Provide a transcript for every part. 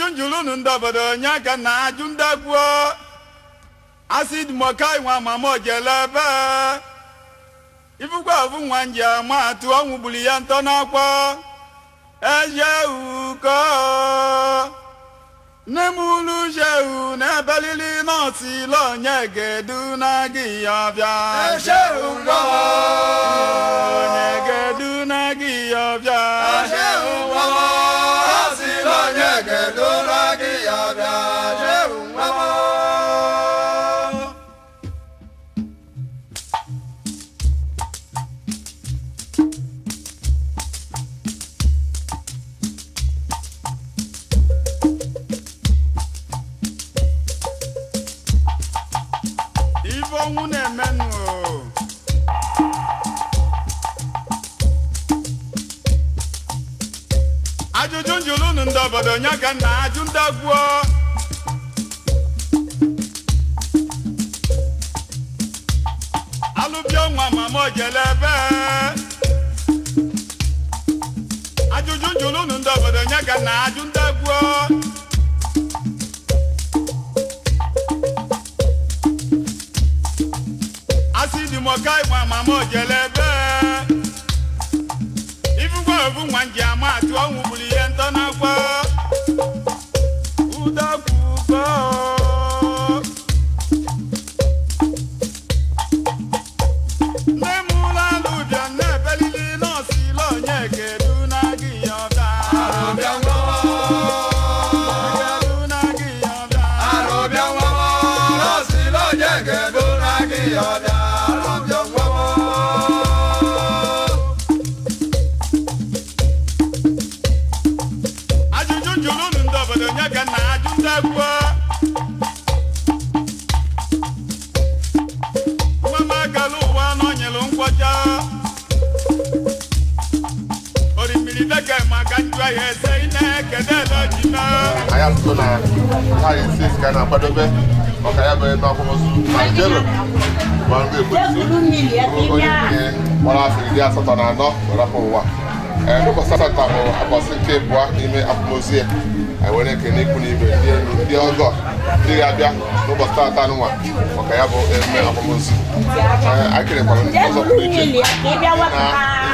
Ajụjụ njulu ndị obodo onye aka na ajụ ndị gwuo acid mokai nwa mama ojelebe ifukwa ofu nwa nji ama atụ ọnwụ gburu ya ntọ n'akwa ejeuko nne m ulu jehu na-ebelili nọọsụ ile onye ga-edu na gị ya bịa onye ga-edu na gị ya bịa. Ọnwụ na-emenụ ajụjụ njulu ndị obodo onye ka na ajụ ndị gwuo alụbịa nwa mama ojelebe ajụjụ njulu ndị obodo onye ka na ajụ ndị gwuo mokai nwa mama ojelebe ifukwa ofu nwa nji ama atụ ọnwụ gburu ihe ntọ n'akwa ụdakwukwo nne m ụlọ alụbịa na-ebelili nọọsụ ile onye kedu na gị ya ọbịa kedu na gị ya ọbịa ajụjụ njulu ndị obodo onye ka na ajụ ndị gwuo nwa m agala ụwa n'onyelu nkwọcha orimiri deke maka njụ ahịa eze ị na-ekede elojina. Anyị asụsụ na anyị isi ka na-akwadobe maka ya bụ ebe akwamozu na Jerome gbarụgba ekwentị onye nke gbara afọ 84 were afọ ụwa. N'ụbọchị asatọ bụ ụbọchị nke abụọ n'ime akwamozu ya. Anyị were ekene ikwu na ibe ndị enyi ndị ọgọ ndị ga-abịa n'ụbọchị tata nwa maka ya bụ emume akwamozu. Anyị kelekwara ndị ọzọ pụrụ iche na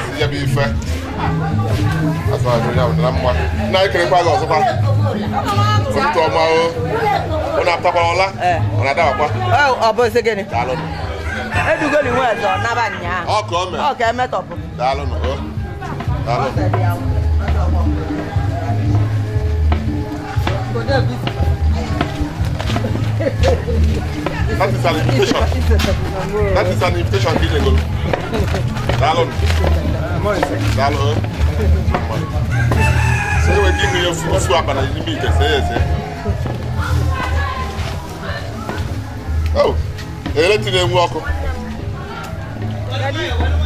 ezi ya bụ ife na mma na anyị kelekwa gị ọzọkwa ụtụtụ ọma o ọ na-apụtakwara ọla ọ na-adabakwa ọ bụ ezi gịnị daalụnụ edugoli nwe eze ọ naba nyaa ọ ka o mere ọ ka emetọpụ daalụnụ o daalụnụ. That is an invitation. That is an invitation to go. Daalụnụ. Daalụ. So we give you ofu akpa na n'ime ite see ese. Oh, eleti na-enwu ọkụ.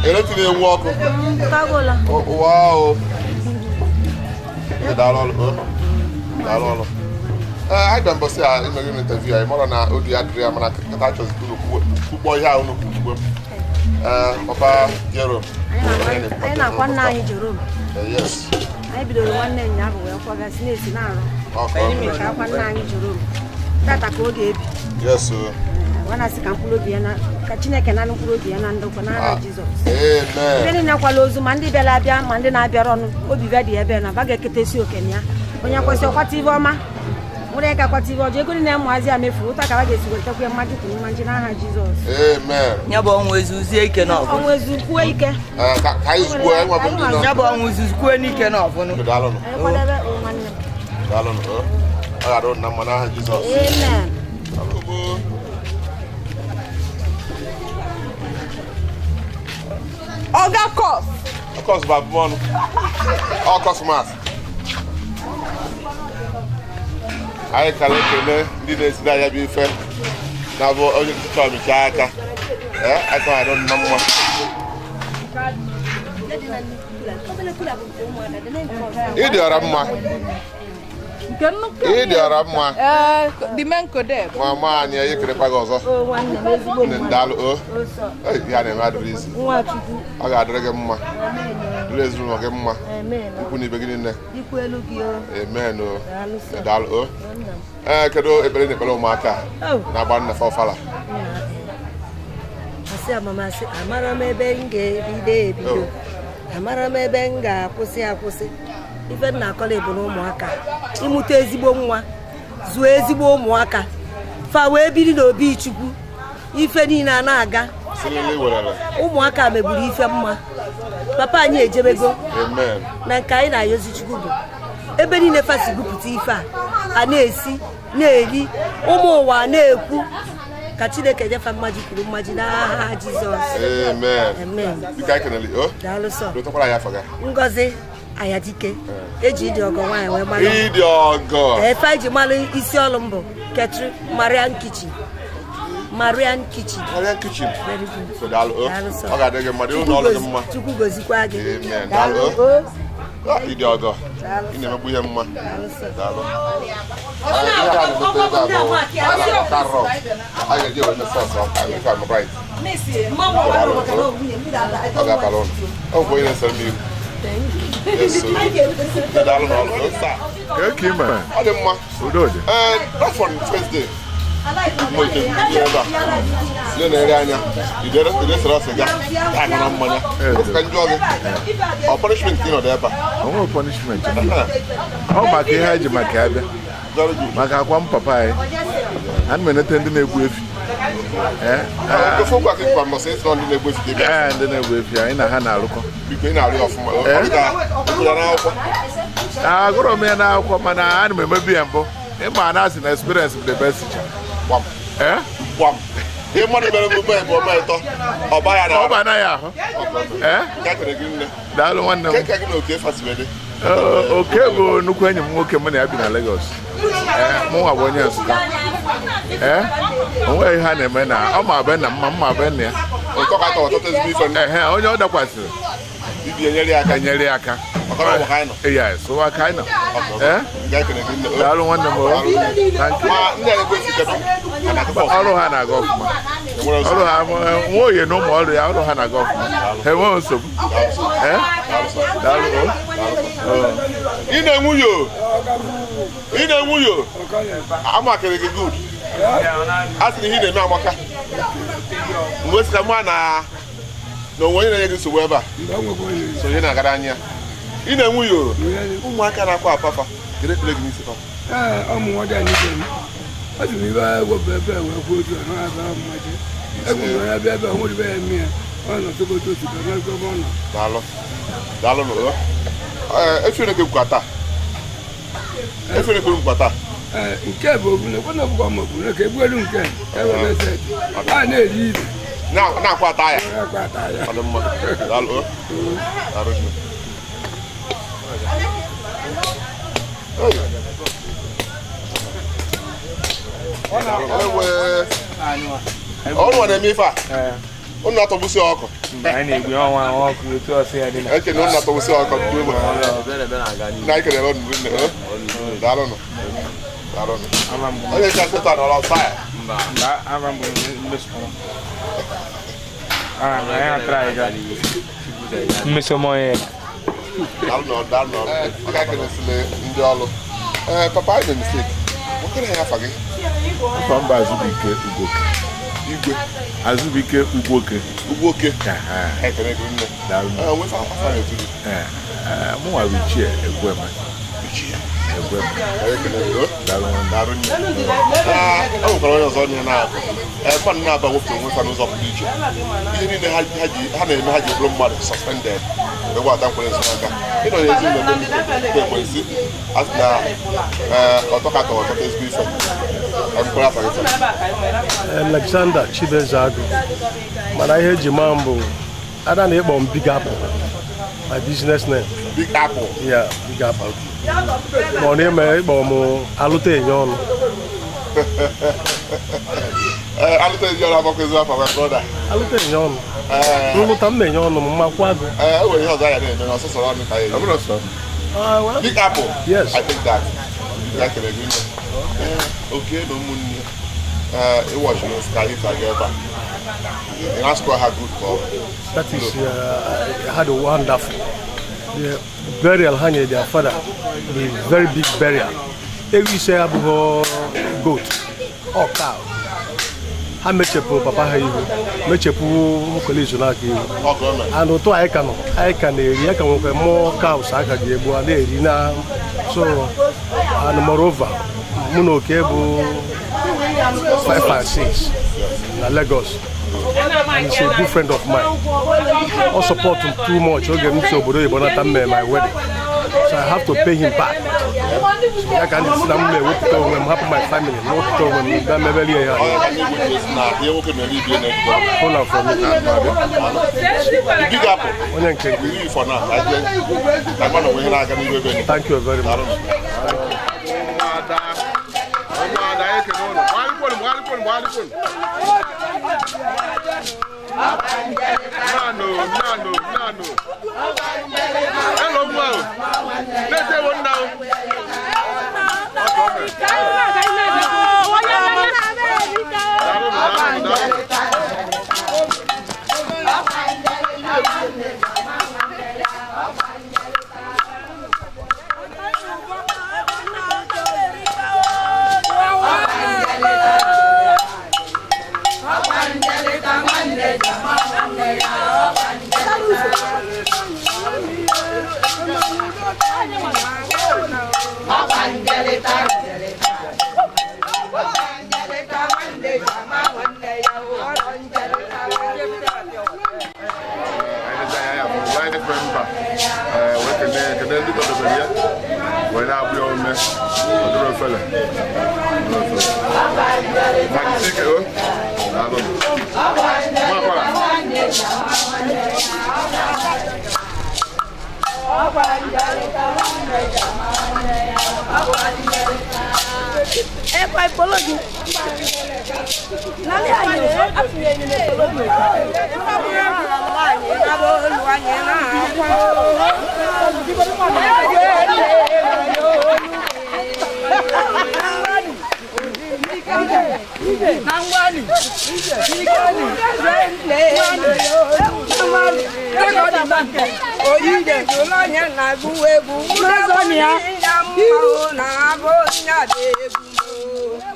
Eleti na-enwu ọkụ. Wow. Daalụ ọlụ. Daalụ ọlụ. Anyị bịa mbọsị a emere m interview anyị mara na odi adịrị ya mana kata chọzi kwukpọ ihe a unu kwukwe. Papa Jerome. Anyị na-akwa nna anyị Jerome. Yes. Anyị bidoro nwanne nnya bụ wee kwagasị na-esi na-arụ. Maka akwa nna anyị Jerome. Tata ka ọ ga-ebi. Yes sir. Ọ na-asị ka mkpụrụ obi ya na ka Chineke na mkpụrụ obi ya na ndokwa n'aha Jizọs. Amen. Ndị niile akwala ozu ma ndị bịara abịa ma ndị na-abịara ọnụ obi bịa dị ebe na ba ga-eketesi oke na ya. Onye kwesị ọkwata ibe ọma nwere ka akwata ibe ọjọọ ego niile ụmụazị ya mefuru ụta ka ba ga-esi wetakwa mmaji kwuru mmaji n'aha Jizọs. Amen. Ya bụ ọnwụ ezuzie ike n'ọfụ. Ọnwụ ezukwuo ike. Ka anyị zukwuo enwe bụ ndị nọ. Ya bụ ọnwụ ezukwuo n'ike n'ọfụ nụ. Daalụnụ. Anyị kwadebe nwanne m. Daalụnụ. Ọ ga-adị na mma n'aha Jizọs. Amen. Oga kọs. Kọs bụ abụmọnụ. Ọ kọs mas. Anyị kara ekele ndị na-esiri anya bụ ife na-abụ onye ntụtụ ọmịcha aka. Aka adị na mma. Ịdị ọra mma. Ị dịara mma. Mama anyị ekerekwa gị ọzọ. Nne ndalụ o. Ya na-eme adịrị isi. Ọ ga-adịrị gị mma. Dịrị ezinụlọ gị mma. Ikwu na ibe gị niile. Amen o. Daalụ o. Ee, kedu ekpere na ekpere ụmụaka na-agba nna fọfala? Asị amamasị, amara m ebe m ga-ebido ebido. Amara m ebe m ga-akwụsị akwụsị. Ife nna akọla bụ na ụmụaka ịmụta ezigbo nwa zụọ ezigbo ụmụaka fa wee biri n'obi Chukwu ife niile a na-aga ụmụaka megburu ife mma papa anyị ejebego na nke anyị na-ayọzi Chukwu bụ ebe niile fasi gụpụta ife a na-esi na-eri ụmụ ụwa na-ekwu ka Chineke nyefe mmaji kwuru mmaji n'aha Jizọs. Amen. Daalụ sọ. Ngozi Ayadike eji ịdị ọgọ nwaanyị wee mara ịdị ọgọ efe anyị ji mara isi ọlụ mbụ Ketri Marian Kitchen. Marian Kitchen. Marian Kitchen. Very good. So daalụ o. Ọ ga-adị gị mma, dị ụlọ ọrụ gị mma. Chukwu gozikwa gị. Amen. Daalụ o. Ịdị ọgọ. Ị na-emekwa ihe mma. Daalụ. A ga-eji eweta sọsọ ọka, if I'm right. Ọ ga-abalụ ụnụ. Ọ bụ onye na-esere m ihu. Yes, sir. That's on Thursday. Punishment no punishment. How about the hedge, my cabin? Maka papa, and when attending a with and then a with in a Hana look. I go to me now, come and I maybe I'm an experience with the best teacher. Eh? Eh? One. Okay, go no kwenye nwoke mụ na ya bi na Lagos. Mụ nwa bụ onye Nsụka. Onweghị ha na-eme na ọ ma be na mma mma be nna ya. Onye ọ dakwasịrị enyere ya aka. Yes, ụwa ka anyị nọ. Daalụ nwanne m. Ọrụ ha na-aga ọfụma. Ọrụ ha nwa oye na ụmụ ọrụ ya ọrụ ha na-aga ọfụma. Ha enweghị nsogbu. Daalụ. Ị na-enwu yo. Ị na-enwu yo. Amakere gị good. A sị na ihe na-eme amaka. Mgbe sị ka mụ na onwe onye na-enye gị nsogbu ebe a. So onye na-agara anya. Ị na-enwu yo. Ụmụaka na-akwa apafa. Kedu ekpere gị n'isi fa? Daalụ. Daalụ n'ụlọ. Efere kwuru nkwata. Nke bụ ogbune, kwena ọbụkwa ma ogbune ka egbuelu nke a na-eri ibe. Na-akwa ata ya. Daalụ. Ọnụ na-eme ife a? Unu na-atọgbusi ọkụ. Ekene unu na-atọgbusi ọkụ. Na ekele unu nne. Daalụ nụ. Daalụ nụ. Onye ka seta nọrọ fire. Mba, ama m mmesoma. Ah, na ya try ga. Mmesoma ya. Daalụ nụ, daalụ nụ. Ọ ga-ekele sile ndị ọlụ. Papa, I made a mistake. What can I have again? Papa Azubike Ugoke. Igwe. Azubike Ugoke. Ugoke. Ekele gị nne. Daalụ. Nwe fa afa na-etu gị. Mụ nwa bụ Ichie Egwema. Ichie Egwema. Ekele gị. Daalụ. Daalụ nne. Ọ nwekwara onye ọzọ onye na-akụ. Mmadụ na-aba wepụta onwe fa n'ụzọ pụrụ iche. Ihe niile ha na-eme ha ji bụrụ mmadụ suspended. Egwu ata nkwere nso n'aka. Ịnọ n'ezi ụlọ eme ekwensi. A sị na ọtọ ka atọ ọtọ ezigbo ife. Alexander Chibueze Agụ. Mana ihe eji maa m bụ ada na-ekpọ m Big Apple, my business name. Big Apple? Yeah, Big Apple. Ma ọ na-eme ịkpọ m alụta enye ọnụ. Alụta enye ọnụ abụkwa ezigbo afa, my brother. Alụta enye ọnụ. Nlụta m na-enye ọnụ m mmakwa agụ. E nwere ihe ọzọ ya na-eme na ọsọsọ ọnụ ka ya eme. Big Apple? Yes. I think that. Ya kere gị nne. Oke na ụmụnne ịwọchi na ka anyị ga ebe a. Ị na-asụkwa ha good ka ọ. That is had a wonderful. The burial ha nyere their father, the very big burial. Ewu ise abụghị goat or cow. Ha mechepụ papa ha ihu, mechepụ okele izu n'aka ihu. And ụtụ anyị ka nọ, anyị ka na-eri, anyị ka nwekwa more cows a ka ga-egbu a na-eri na so and moreover, mụ na Oke bụ 5 and 6 na Lagos. And he's a good friend of mine. I support him too much. Oge m si obodo oyibo nata m my wedding. So I have to pay him back. So ya ka ndị si na m na-ewepụta onwe m, hapụ my family, m wepụta onwe m bịa mebelie ya. Hụ na for me. Big Apple. Onye nke We leave for now. Thank Thank you very much. Ụmụada, ụmụada, ekene ụnụ. Gbalịkwonu, gbalịkwonu, gbalịkwonu. Nano, nano, nano. Hello, nwa o. Na-ete ewo nna o. Ọ ka o mere. Daalụnụ, daalụnụ, daalụnụ. Wee na-abụ ya ome ọdụrụ ofele maka isi ike o daalụ makwara. Ekwa ipologi. Nani ayo afuye ni ipologi.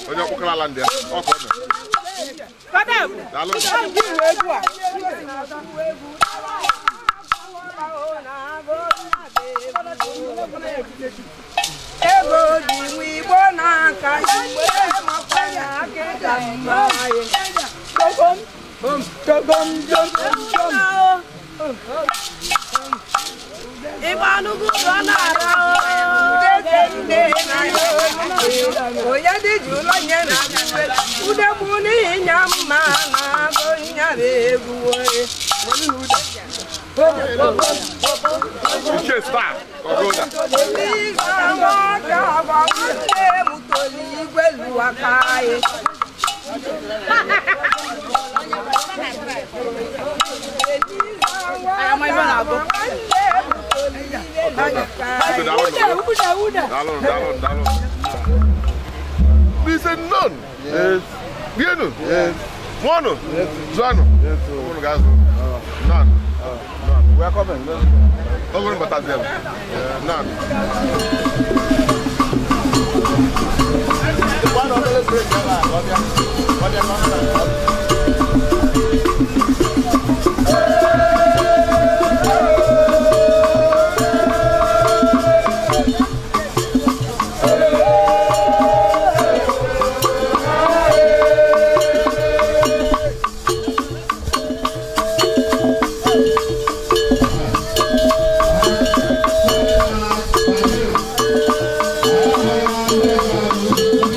Onye ọkpụkara ala ndị ya ọ ka ọ mere. Daalụ. Ego dị nwa Igbo n'aka Igbo makwara akịka mma anyị. Ịgba nnukwu ụlọ na-ara onye dị ji ụlọ nye na udegbu n'ihi nya mma na-agụ nyara egwu. Uche star Ogoda. This is none. Yes. Rienu. Yes. Mono. Yes. Zuano. Yes. Unu gazu. None. None. We are coming. Don't go to them. None. One of the break. Thank you.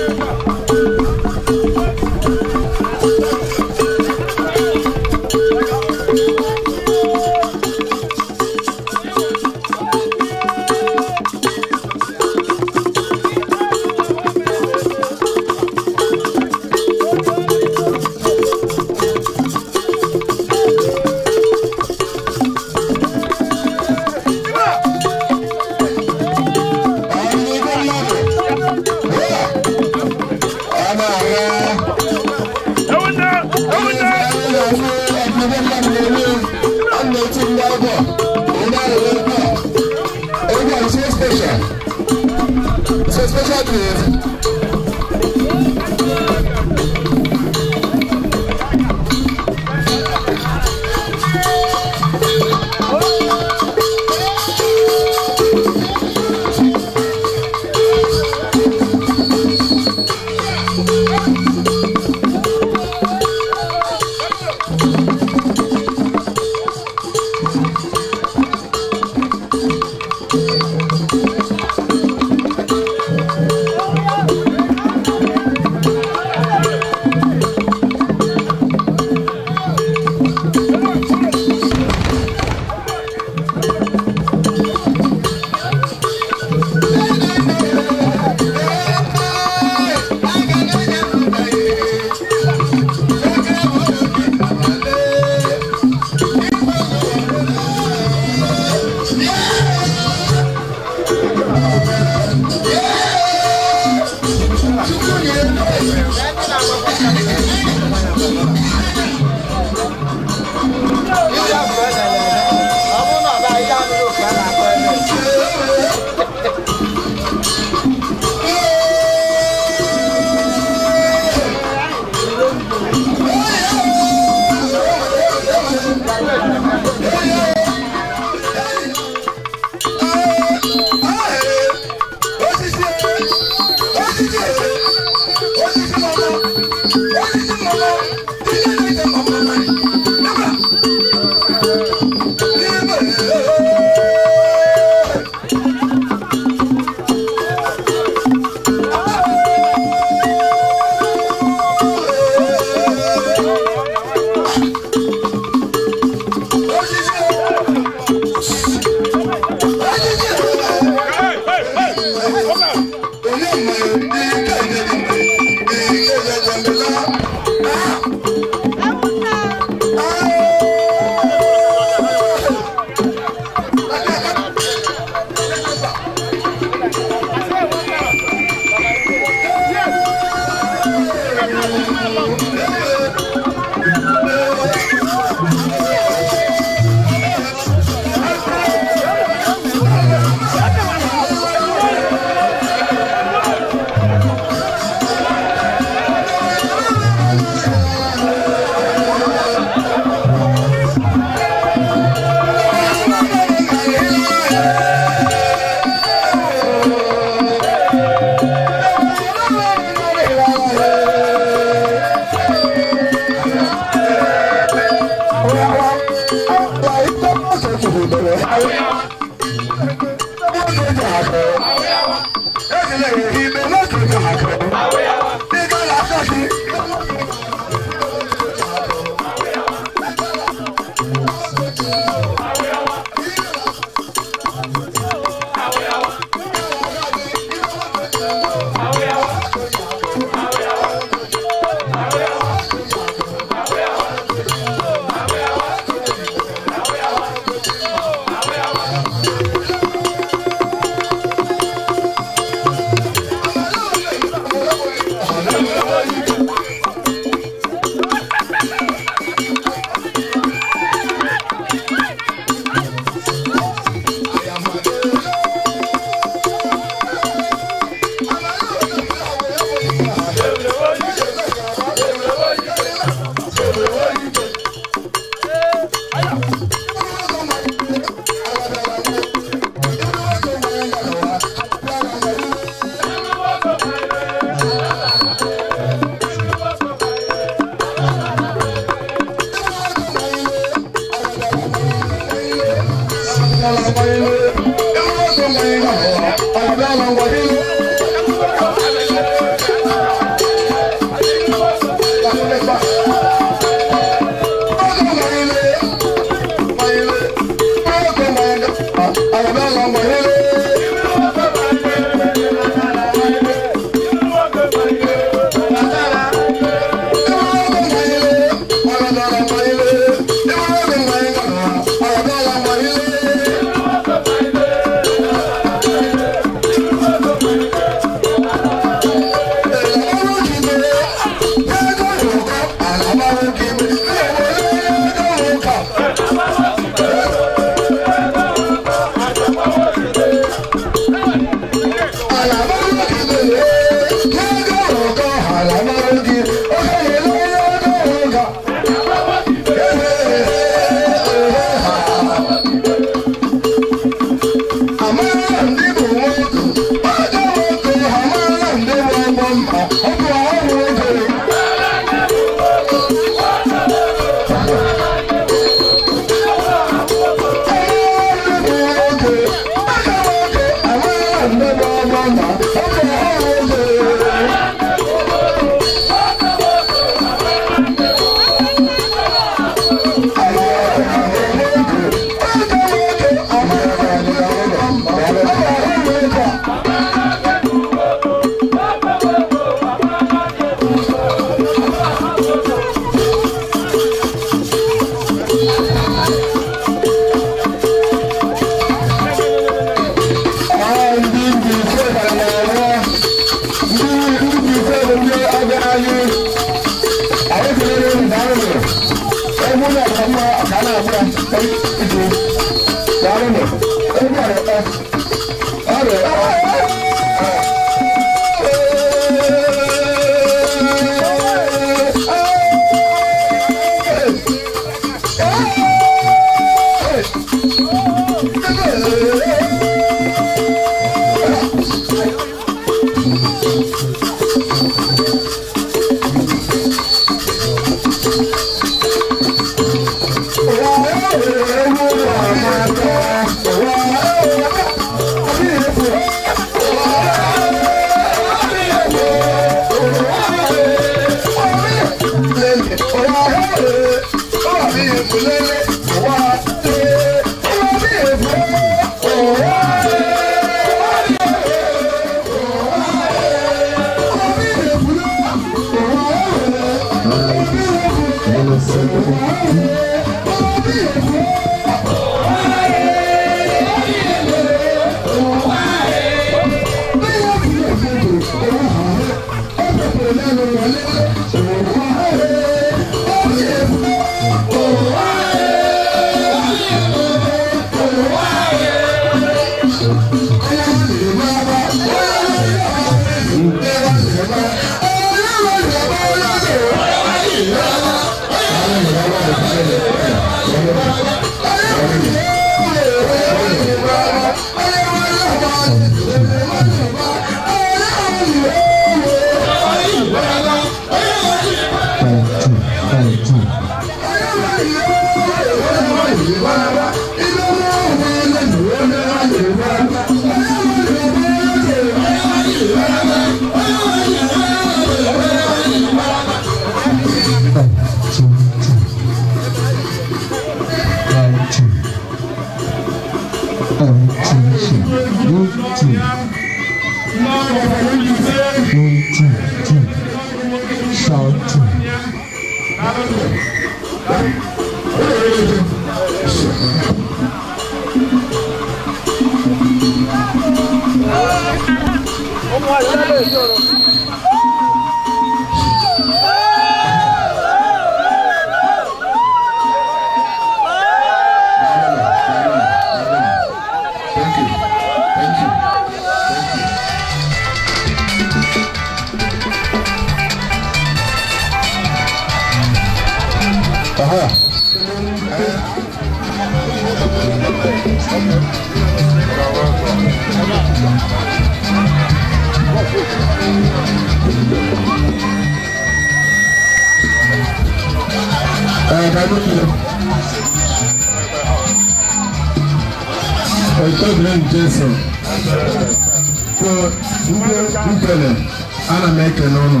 Ana m ekele ụnụ.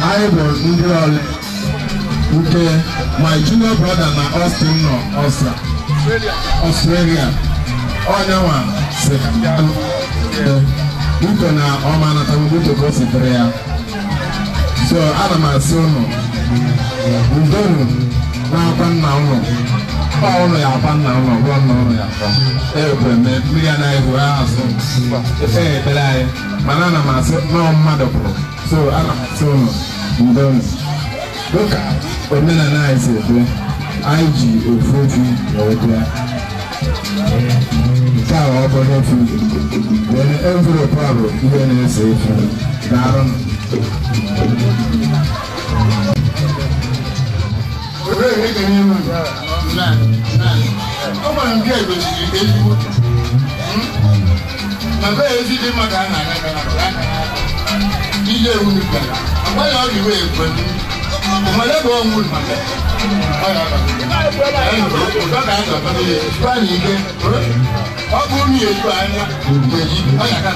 Anyị bụ ndị ọlị nke my junior brother na Austin nọ Australia. Onyenwa si buto na ọma anatago buto ka o si dịrị ya. So ana m asị ụnụ ndonu na-akwa nna ụnụ. Ọ ụnụ ya akwa nna ụnụ, ọ bụrụ nna ụnụ ya akwa. Ekwe mmiri anaghị hụrụ azụ. Ekpere anyị. Mana ana m asị nọọ mmadụ pụrụ. So ana m asị ụnụ ndonu. Dịka omenala anyị si ekwe, anyị ji ofu efi wee bịa. Nke a ọ bụrụ efi, wee envelope a bụ ihe na-ese efi. Daalụ. Ọ gwara nke gosiri ezigbo na be ezi dị mma ka a na-aga gara ije ewu bịara agwa ya ọ dị wee ekwe nwere ebe ọnwụ maka ọ bụrụ na eju anya eji ọ ya ka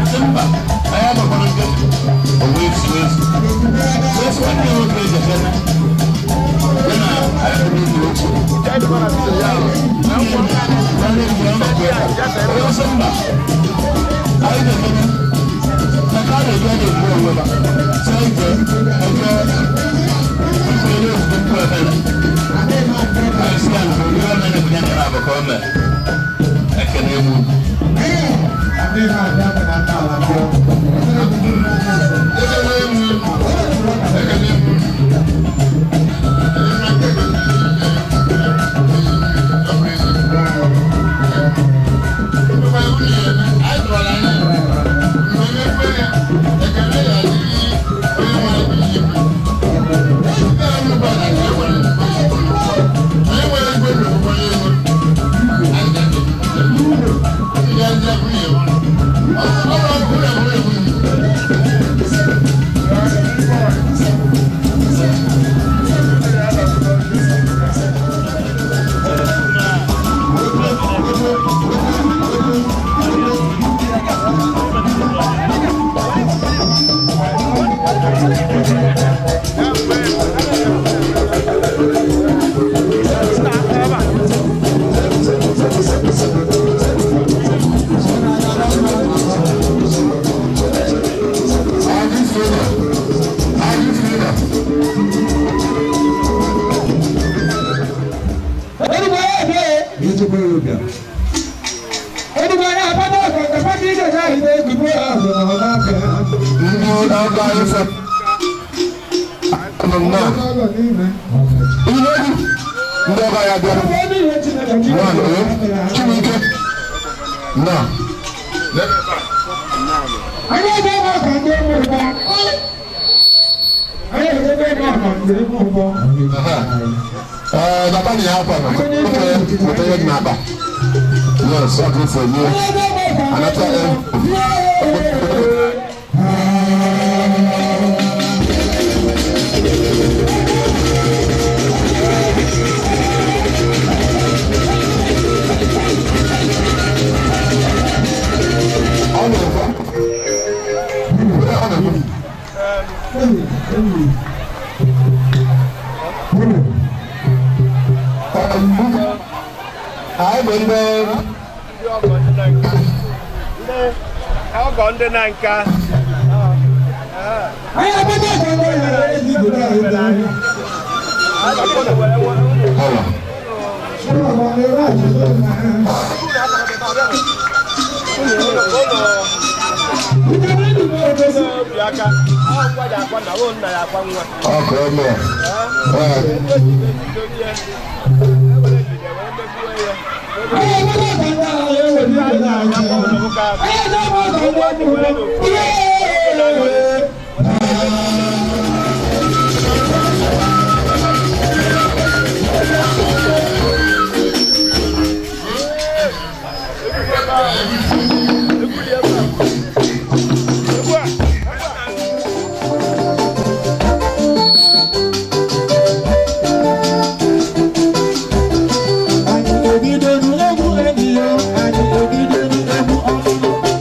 Simba. Anyị nọ ihe ndị ọba ya bịara Chibuike nọ. Bàbá mi yà á pàmò wọ́tẹ́ yẹ gbìnà àbá. Yes, okay for you. Anata ọgọ ndị na nka.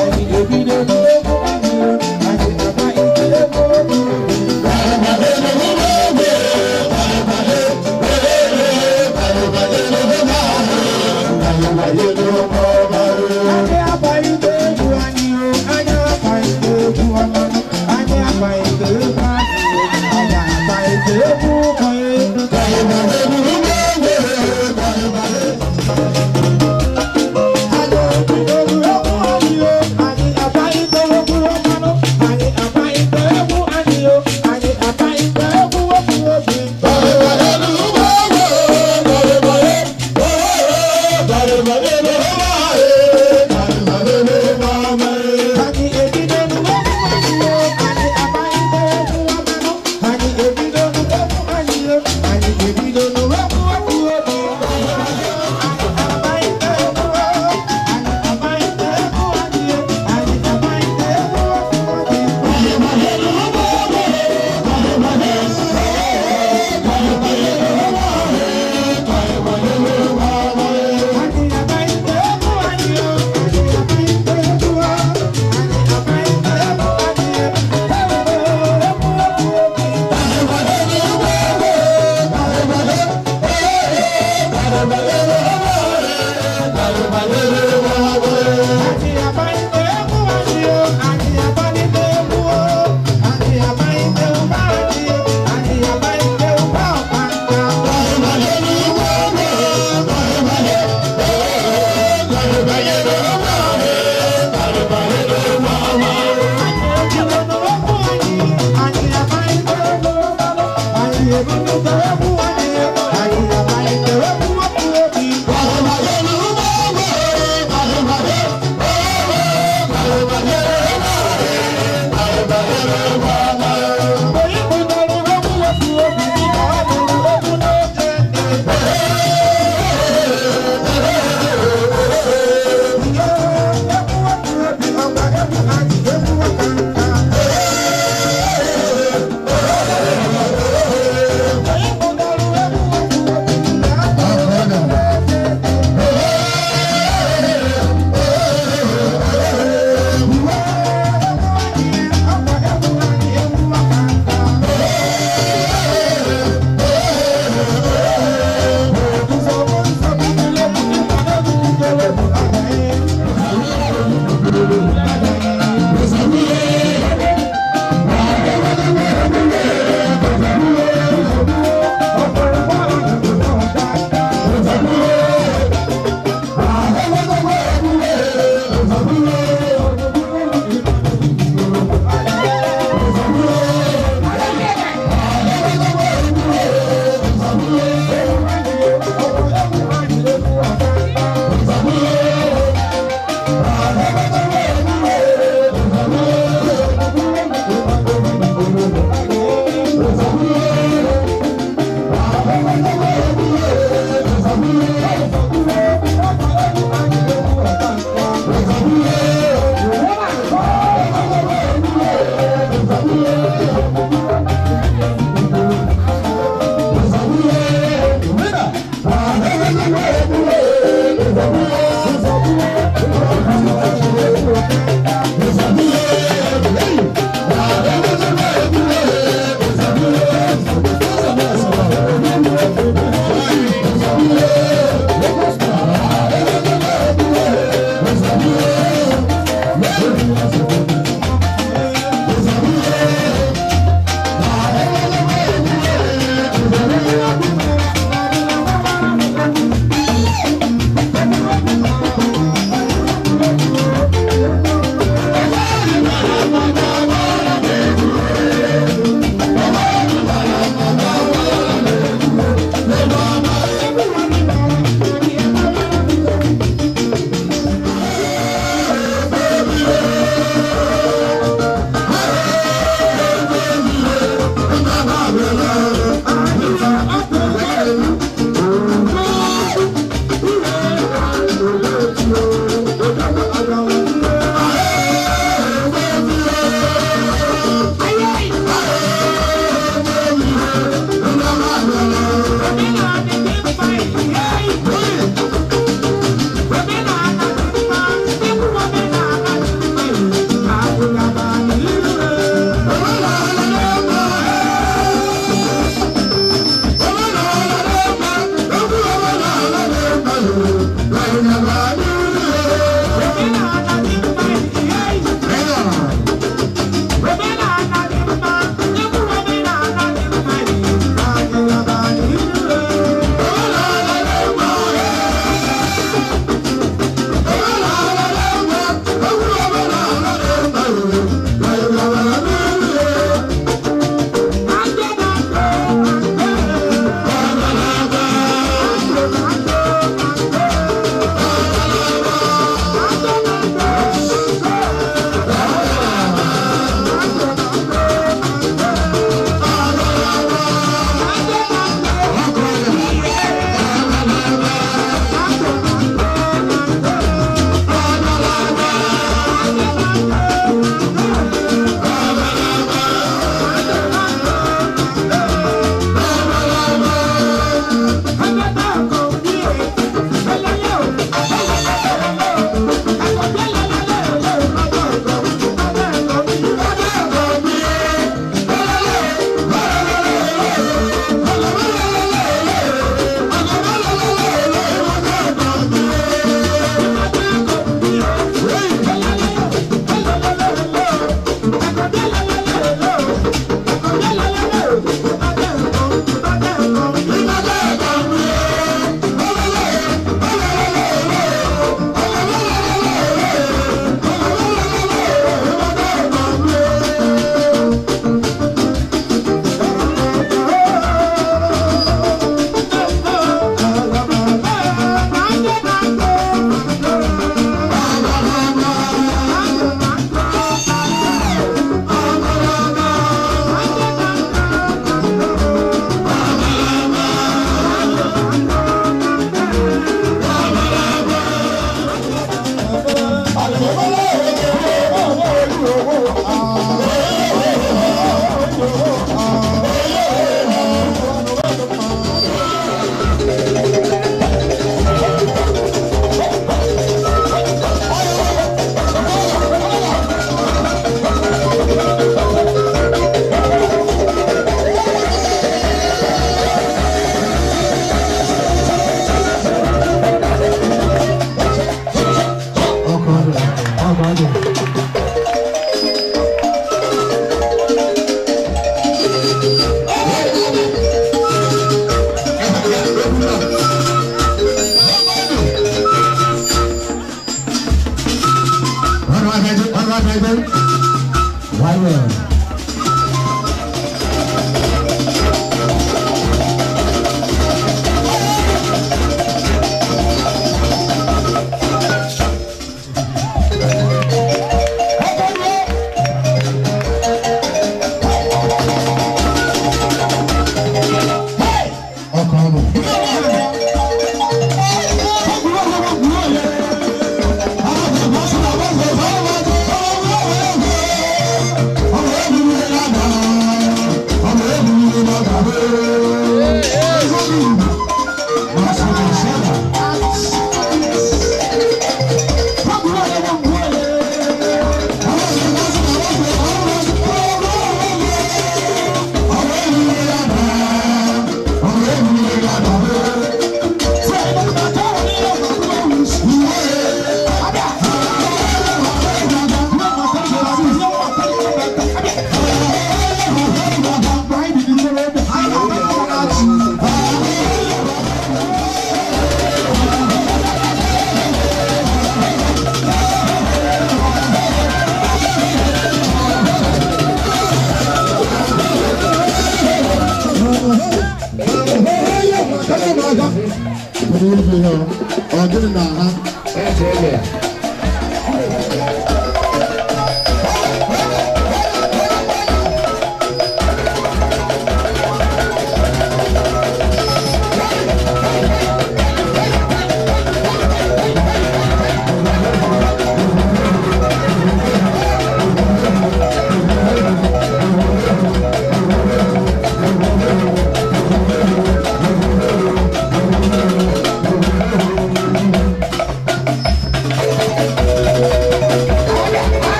Anyị ebido n'egwu.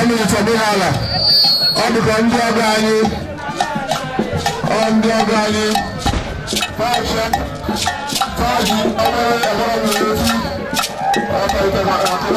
Family from Ihiala. Ọ dịka ndị ọgọ anyị, ọ ndị ọgọ anyị, Faji, Faji, ọbara ọbara n'otu, ọkọlịta aka.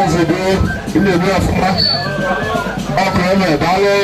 nzube na-eme ọfụma ọkụ eme daalụ.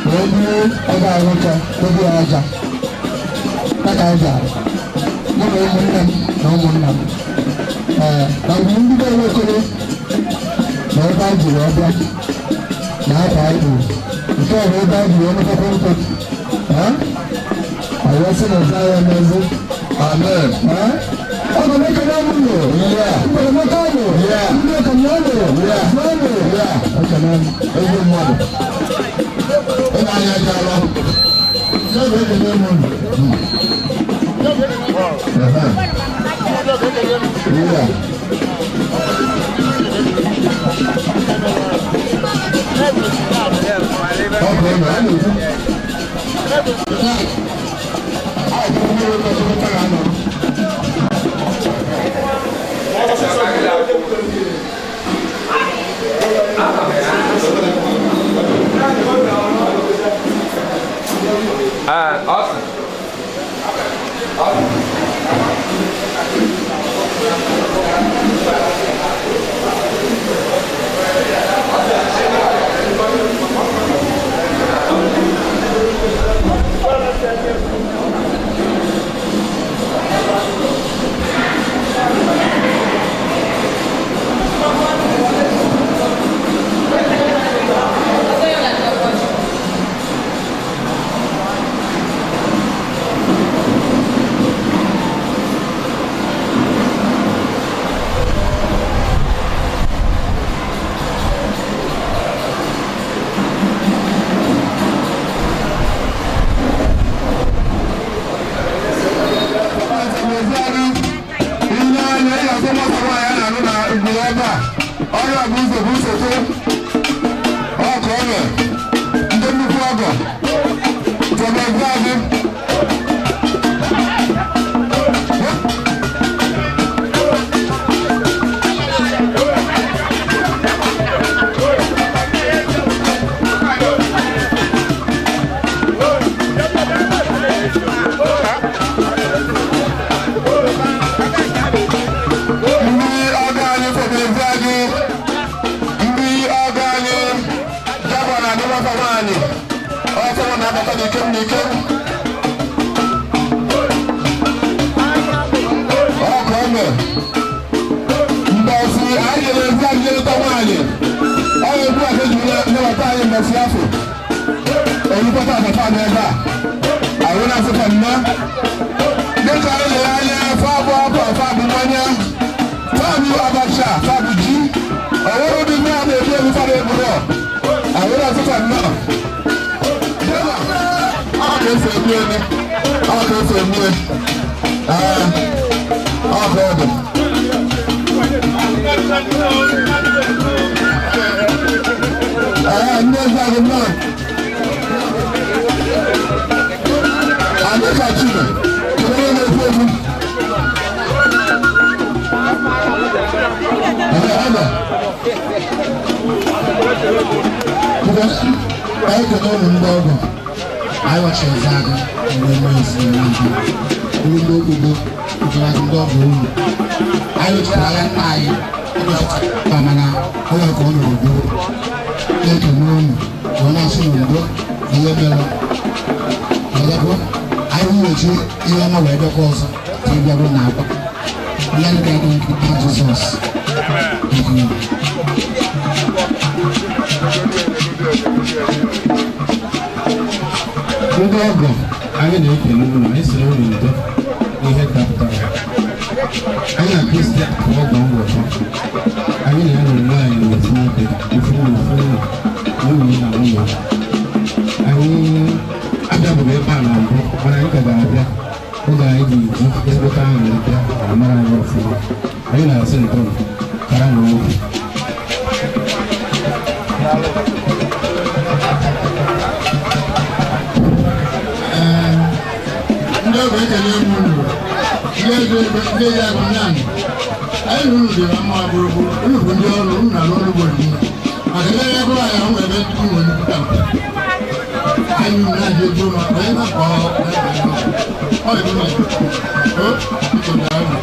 Wee buru ebe a nwoke dobe ya aja. Daka anyị bịara. Mụ na ụmụnne m na ụmụnna m. Ee, na mgbe ndị be Nwokolo na ebe anyị jiri ọbịa na akwa anyị kpuru. Nke a bụ ebe anyị jiri ọnụkọkọ nkụ. Ee? Anyị wee sị na ọzọ ya emezi. Amen. Ee? Ọgọ mekere ọmụnụ. Mkpere mekere ọnụ. Ndị okenye ọnụ. Ọnụ. Ekene m. Ezi mmadụ. Ị na-anya aja alọ. Ndị ọgọ ekene m unu. Awesome. Awesome. Ndị ọgọ anyị na-ekele unu, anyị siri unu ndo n'ihe dapụtara. Anyị na Kristian bụ ọgọ ngwọta. Anyị na-enwe onwe anyị n'ofu obi, ofu ụlọ, ofu ụlọ, nwunye na nwunye. Anyị abịabụghị ebe a na mbụ, mana anyị ka ga-abịa oge anyị ga-eji ezigbote ahụ bịa ma mara anyị ọfụma. Anyị na-asị ndo kara na obi. Ndị ọgọ ekele m unu, ndị eze ndị eze agụ naanị. Anyị na unu dịrị mma gburugburu, unu bụ ndị ọrụ, unu na-arụ ọrụ ugbo dị mma. Maka ebe ebe anyị ahụ ebe ndị ụmụ nnukwu ka mpe. Anyị unu na-adị ego ma onye na-akọ ọ dị mma. O, biko daalụ.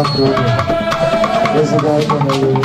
Afro ezigbo aka na-ewu.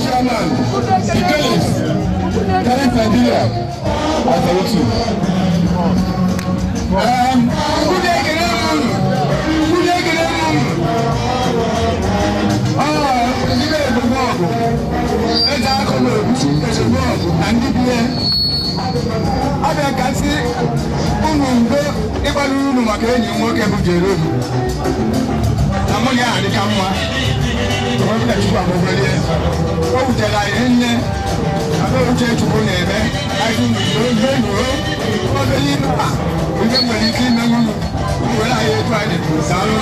Chairman, the Caliph, Caliph Nigeria, I salute you. Good day, good day, good day. Abịa ka sị unu ndo ịgbara unu maka enyi m nwoke bụ Jerome na mụ na ya adịka mma Chukwu agbọgọrie o wutere anyị nne na uche Chukwu na-eme anyị ndo obere ihe a ihe nwere ike ime unu were anyị etu anyị daalụ.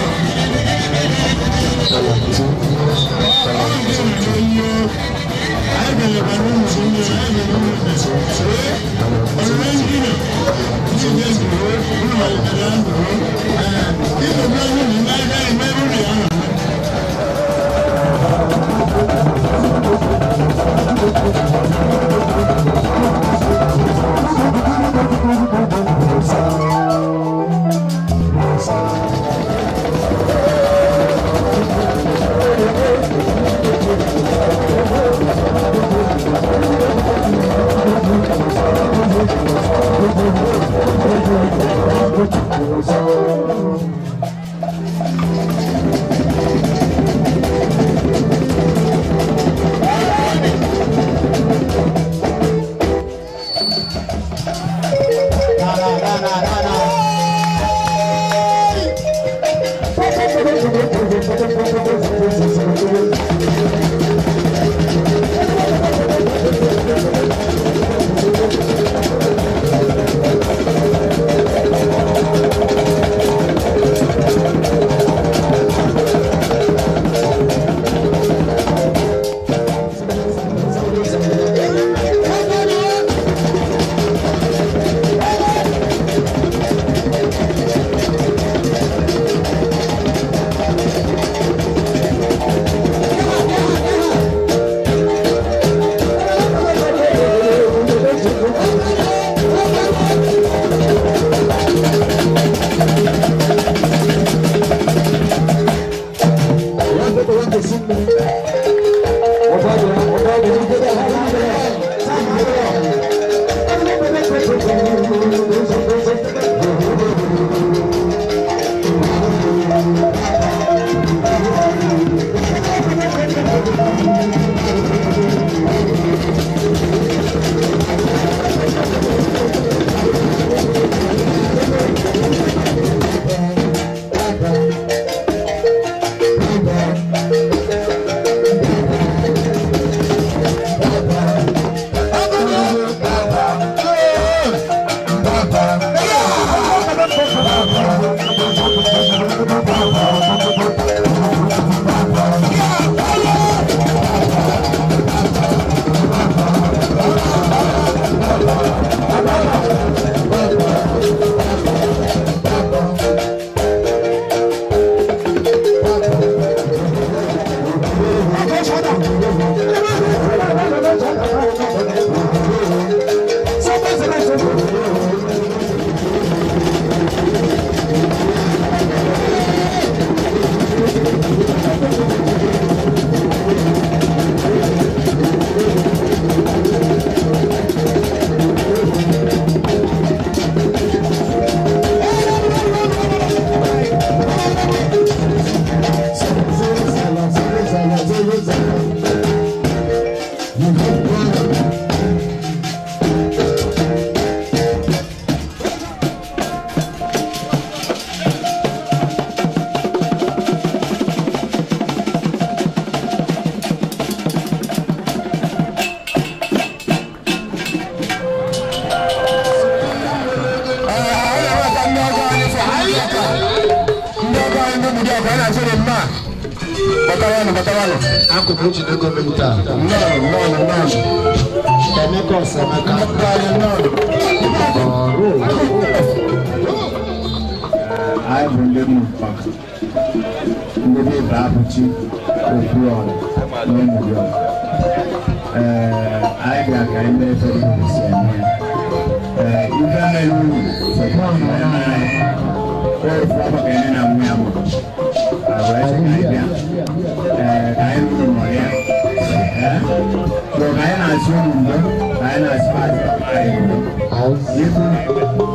N'ibu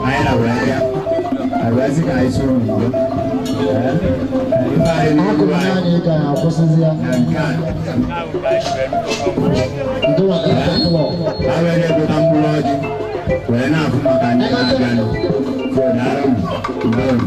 anyị na wee bịa. Anyị wee sị ka anyị soro n'udo. Ife anyị n'ihu anyị na nke a. Ha were egota mkpụrụ ọjị wee na-afụ maka ndị na-abịanụ. So daalụ m.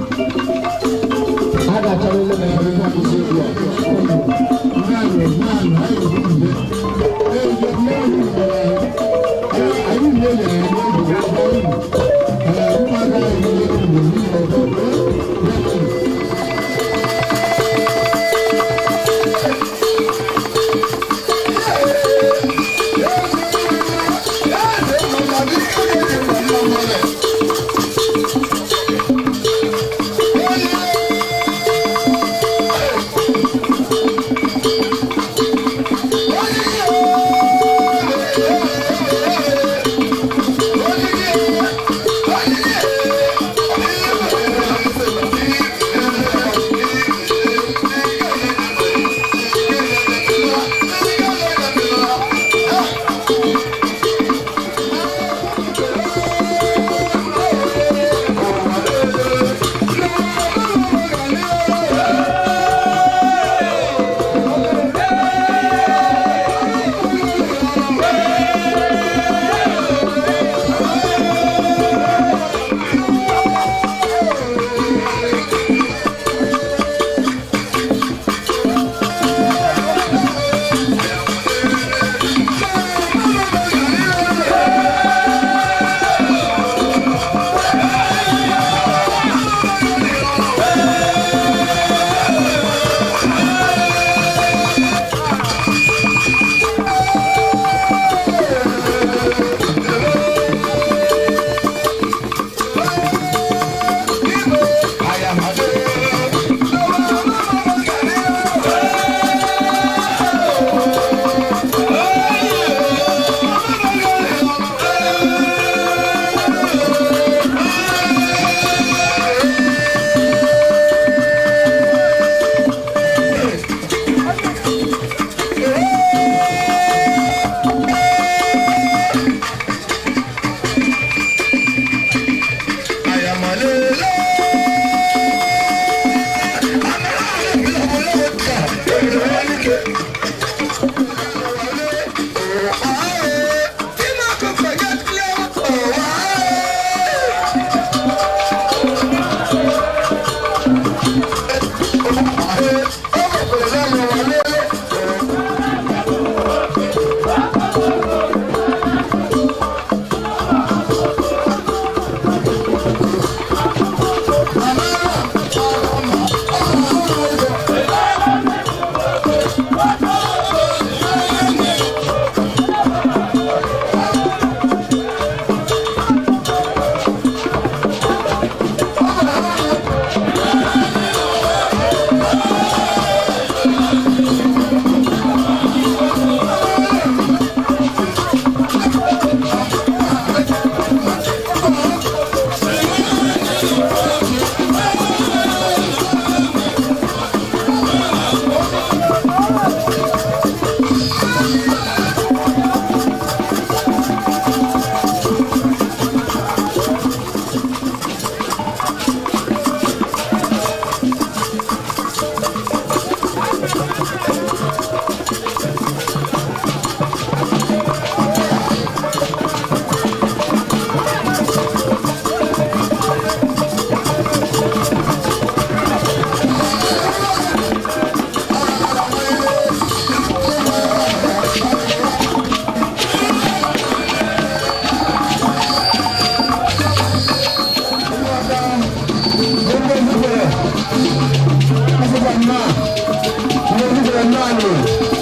Daalụ.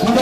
Ndị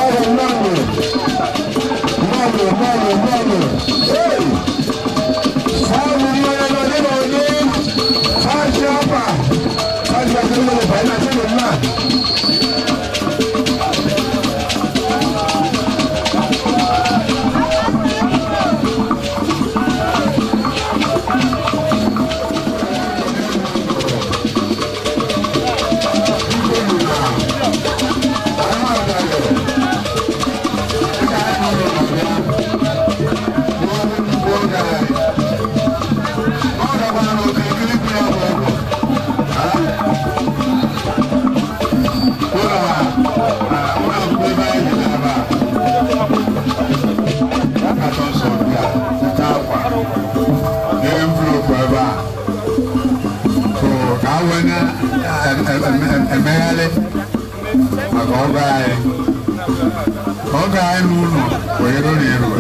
Oge anyị n'ụlọ kwenyere ụlọ eru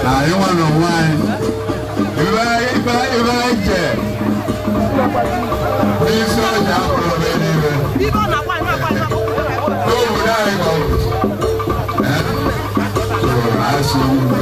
na anyị nwa na onwe anyị ibe anyị jee n'isi ọja akpọrọ ebe niile n'obodo anyị ka ọ bụ asị udo.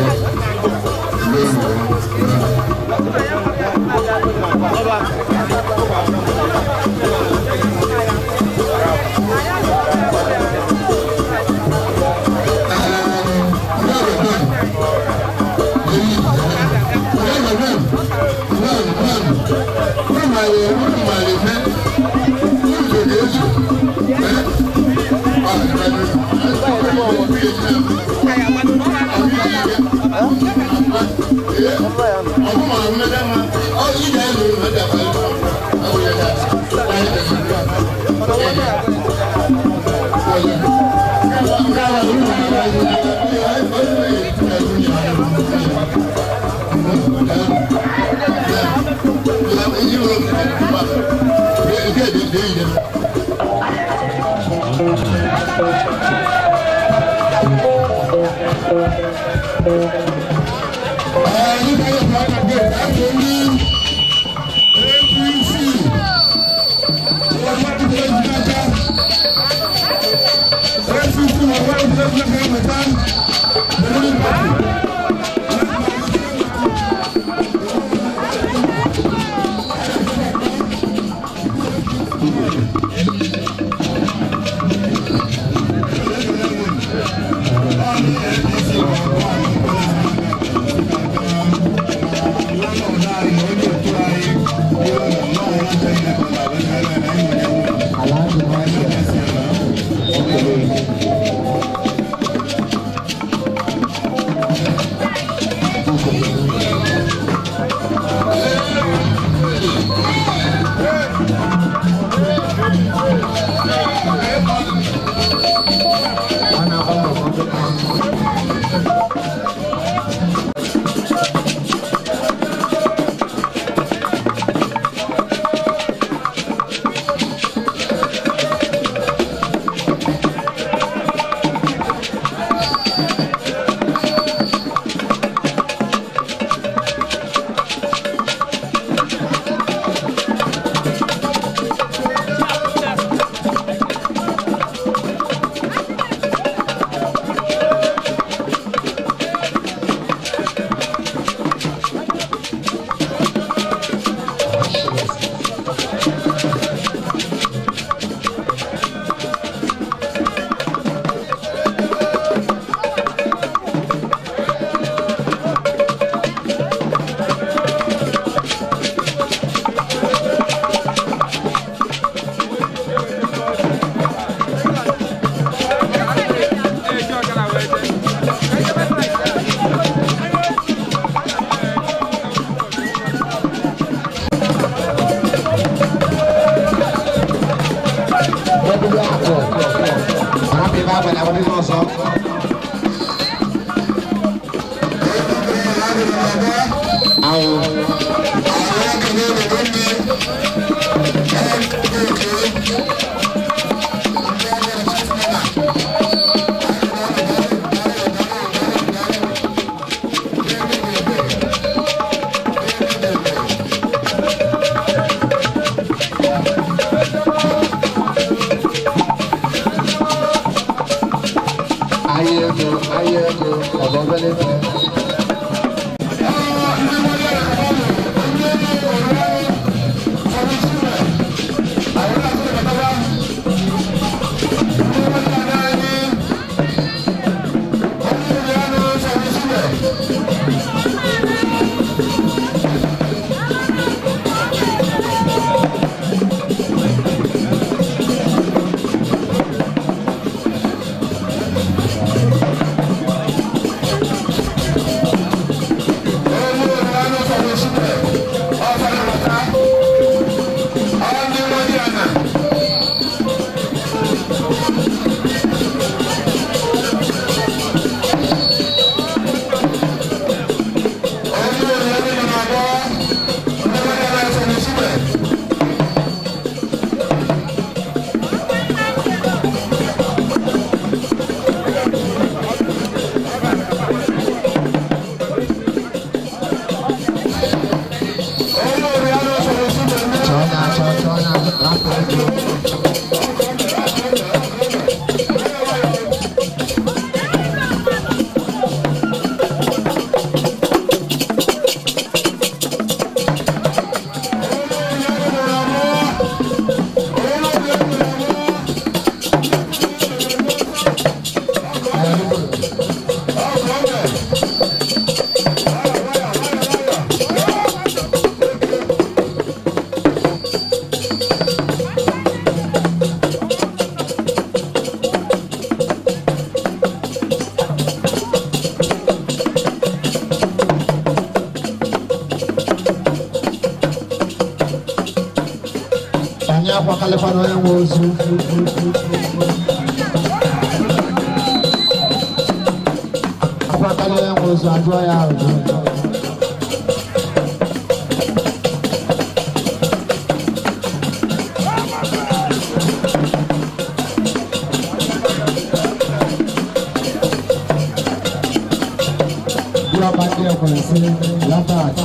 Akwakalịkwana onye nwe ozu. Akwakala onye nwe ozu ajụọ ya ajụ. Ọba ndị ekwensị Labat.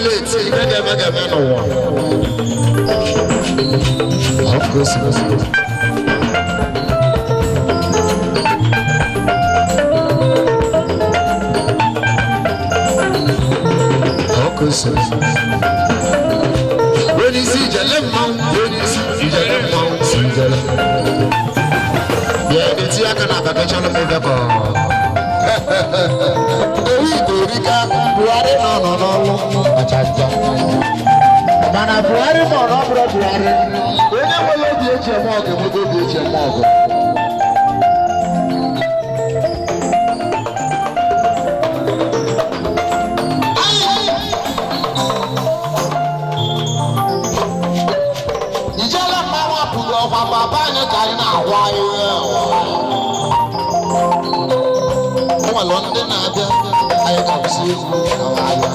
late, ife ga-eme ga-eme n'ụwa. Ọ ka o si. Onye isi ijele mmanwụ, onye isi ijele mmanwụ si ijele. Bịa eti aka na abakachalụ m ebe ka owu igorika Buhari nọ nọ n'ọlụ ọchacha. Mana Buhari nọ n'ọbụrụ Buhari, onye nwere obi eji eme ọgụ enwego obi eji eme ọgụ. Ndị na-abịa anyị ga-akwụsị egwu ahịa.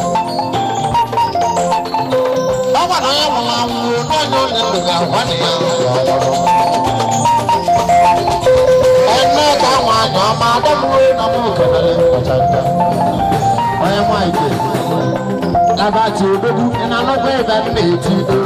Ọ gwara onye nwụrụ anwụ n'onye onye ndụ ga-agwa na ya ene ka nwaanyị ọma adamwe na m kelere ọchanja. Onye nwaanyị ke labati odogwu ị na-anọkwa ebe m na-eti egwu.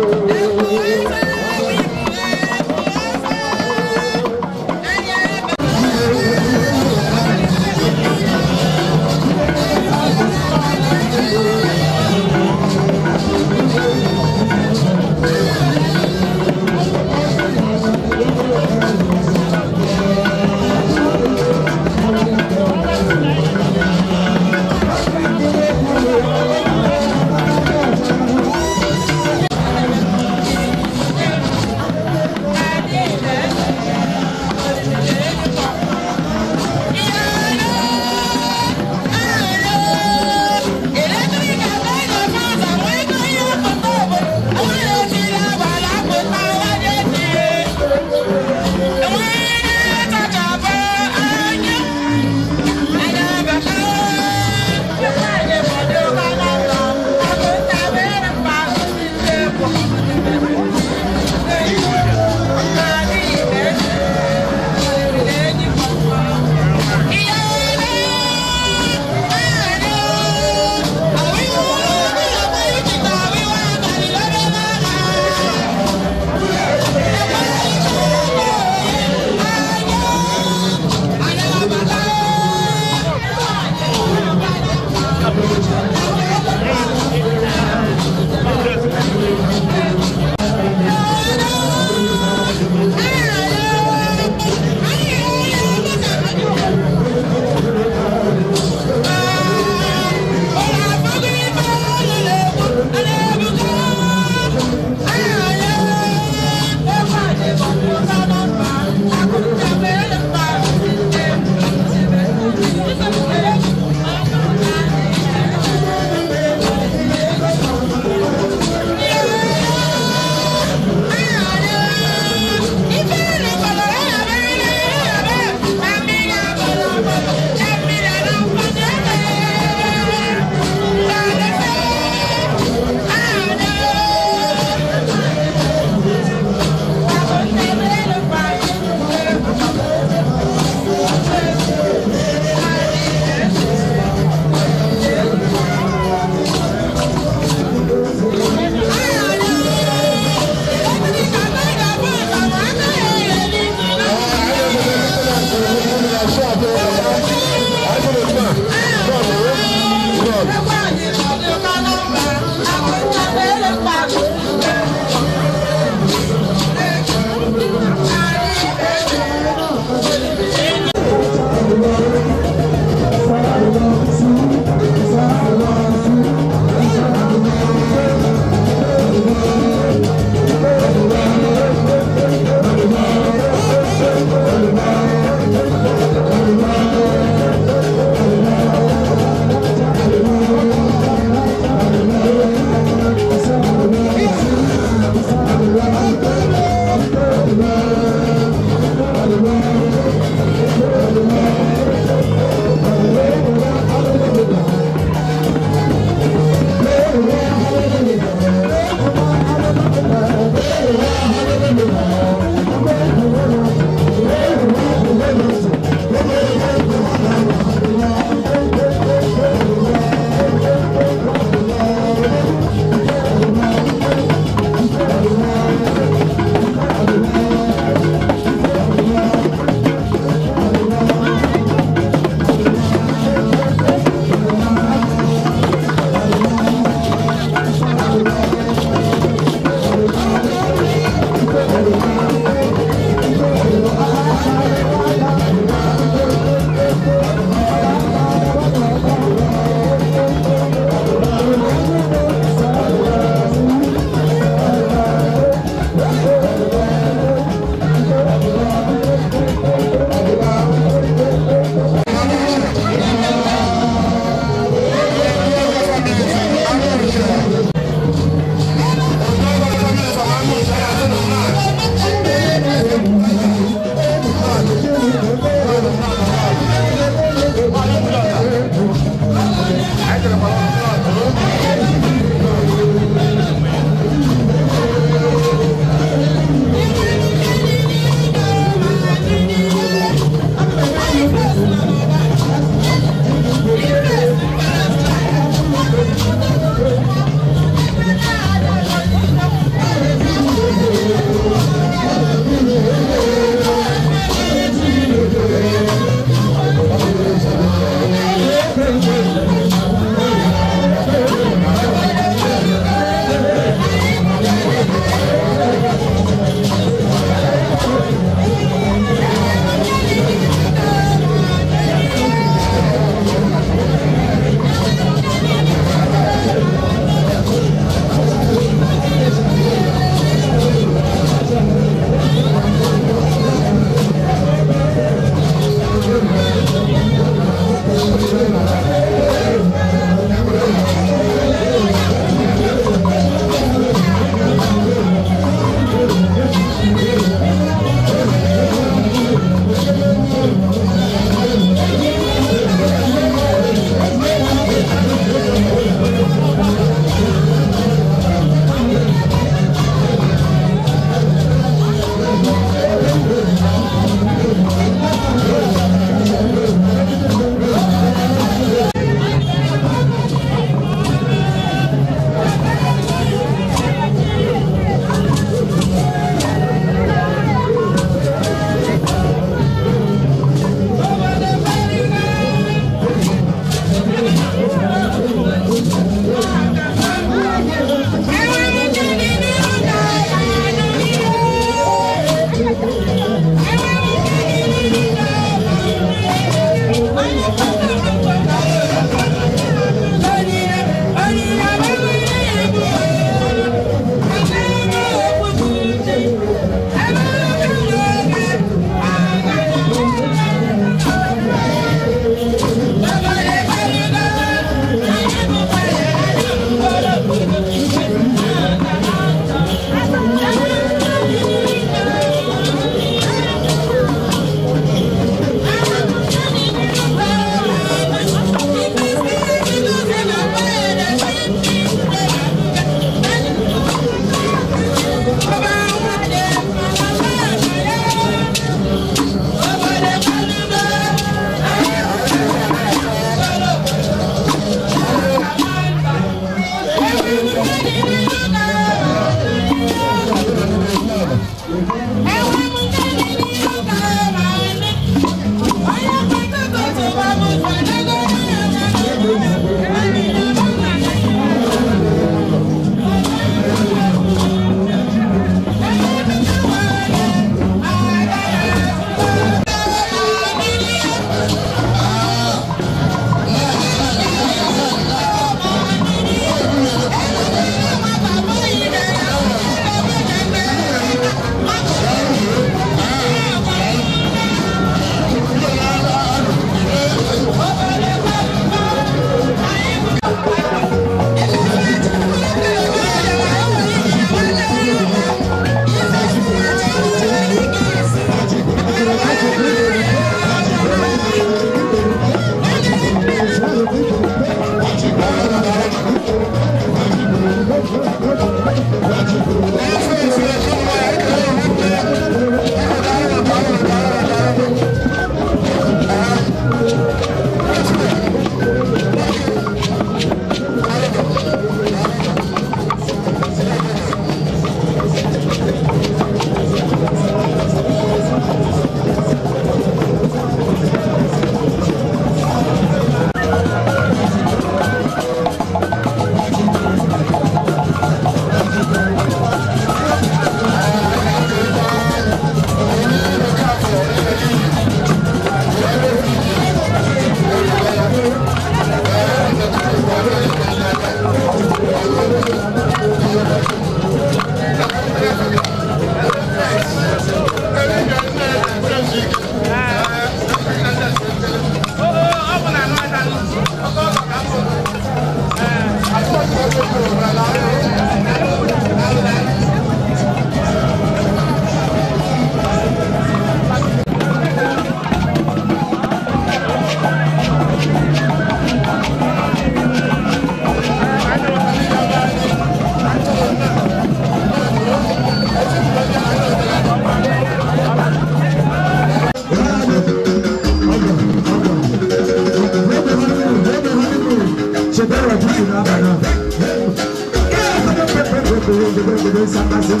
By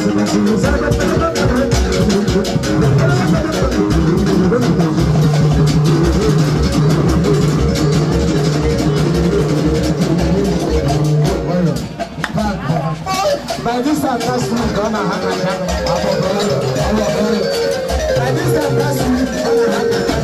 this time last week, on a by this time last week, on a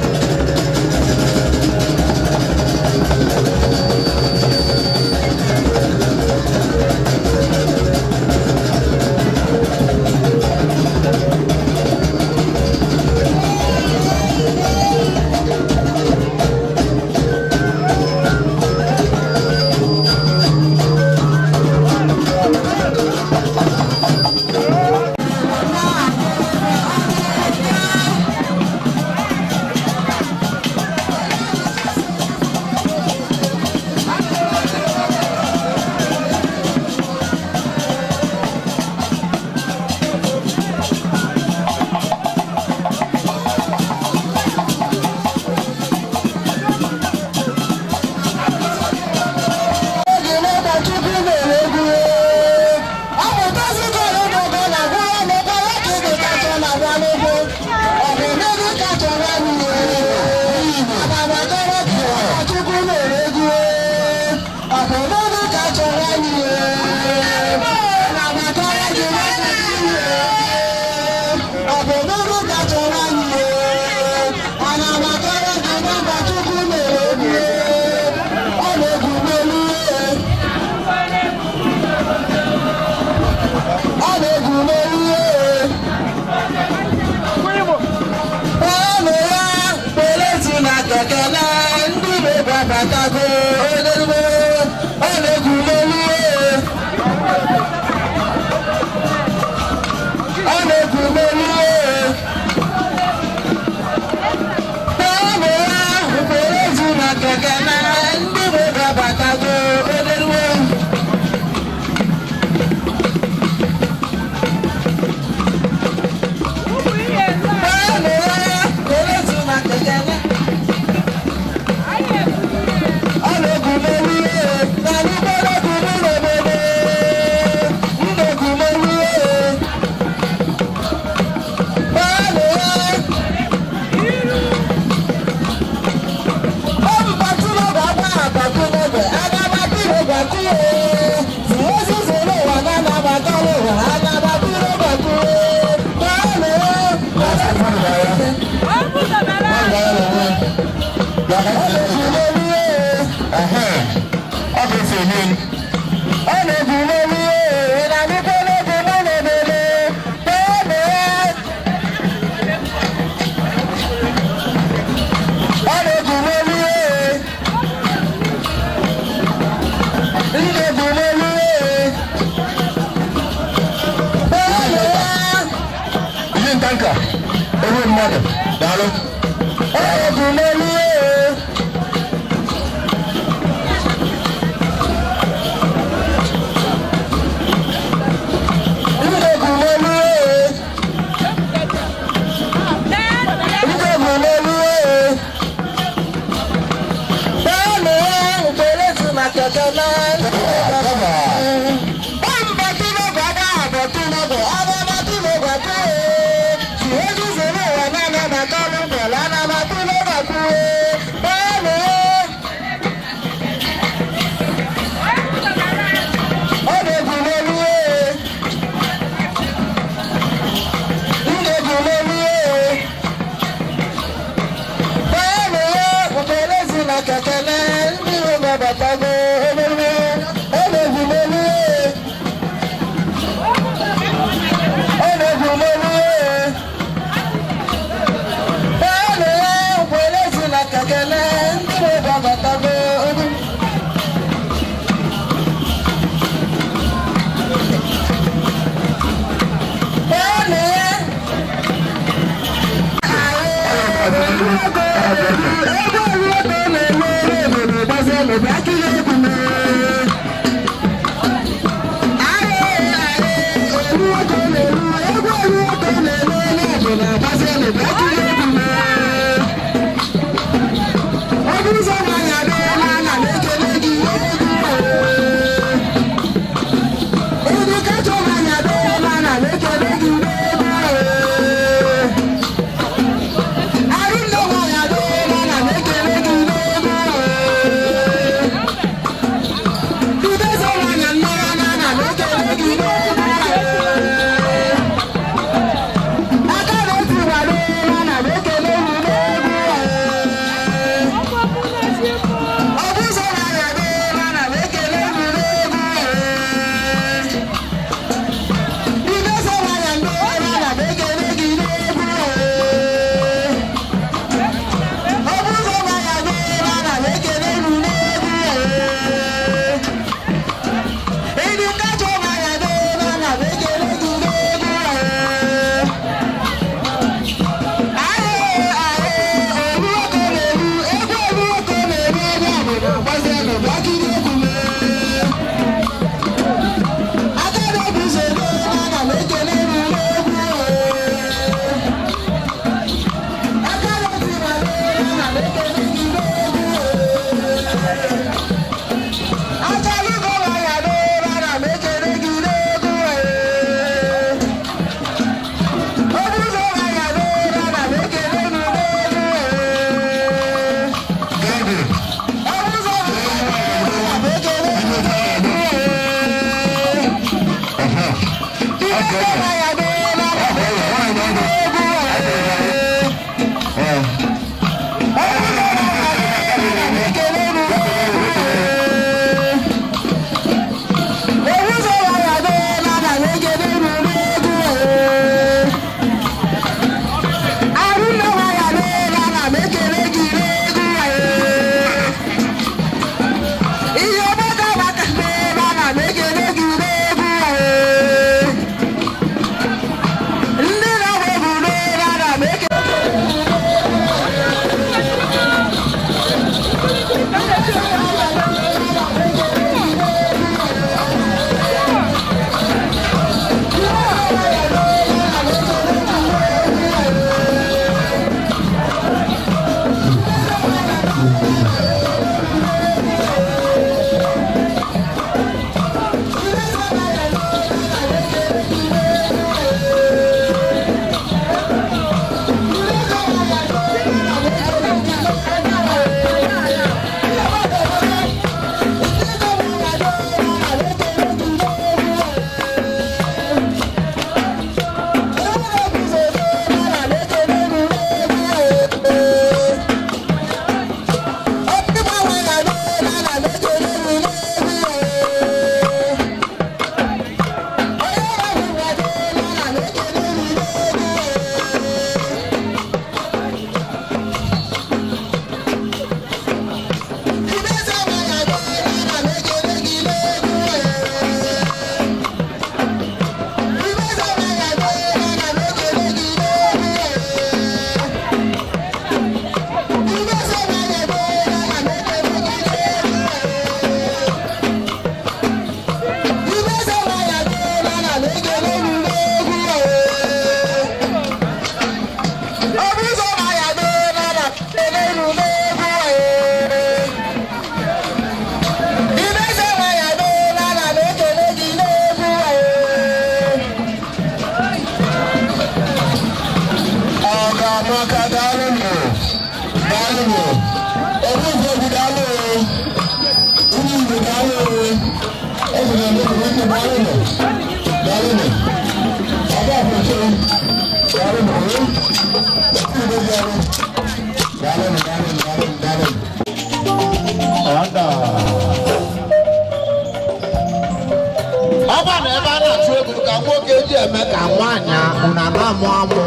Ọba na ebe a na-atụ egwu ka nwoke ji eme ka nwaanyị na na-amụ amụ.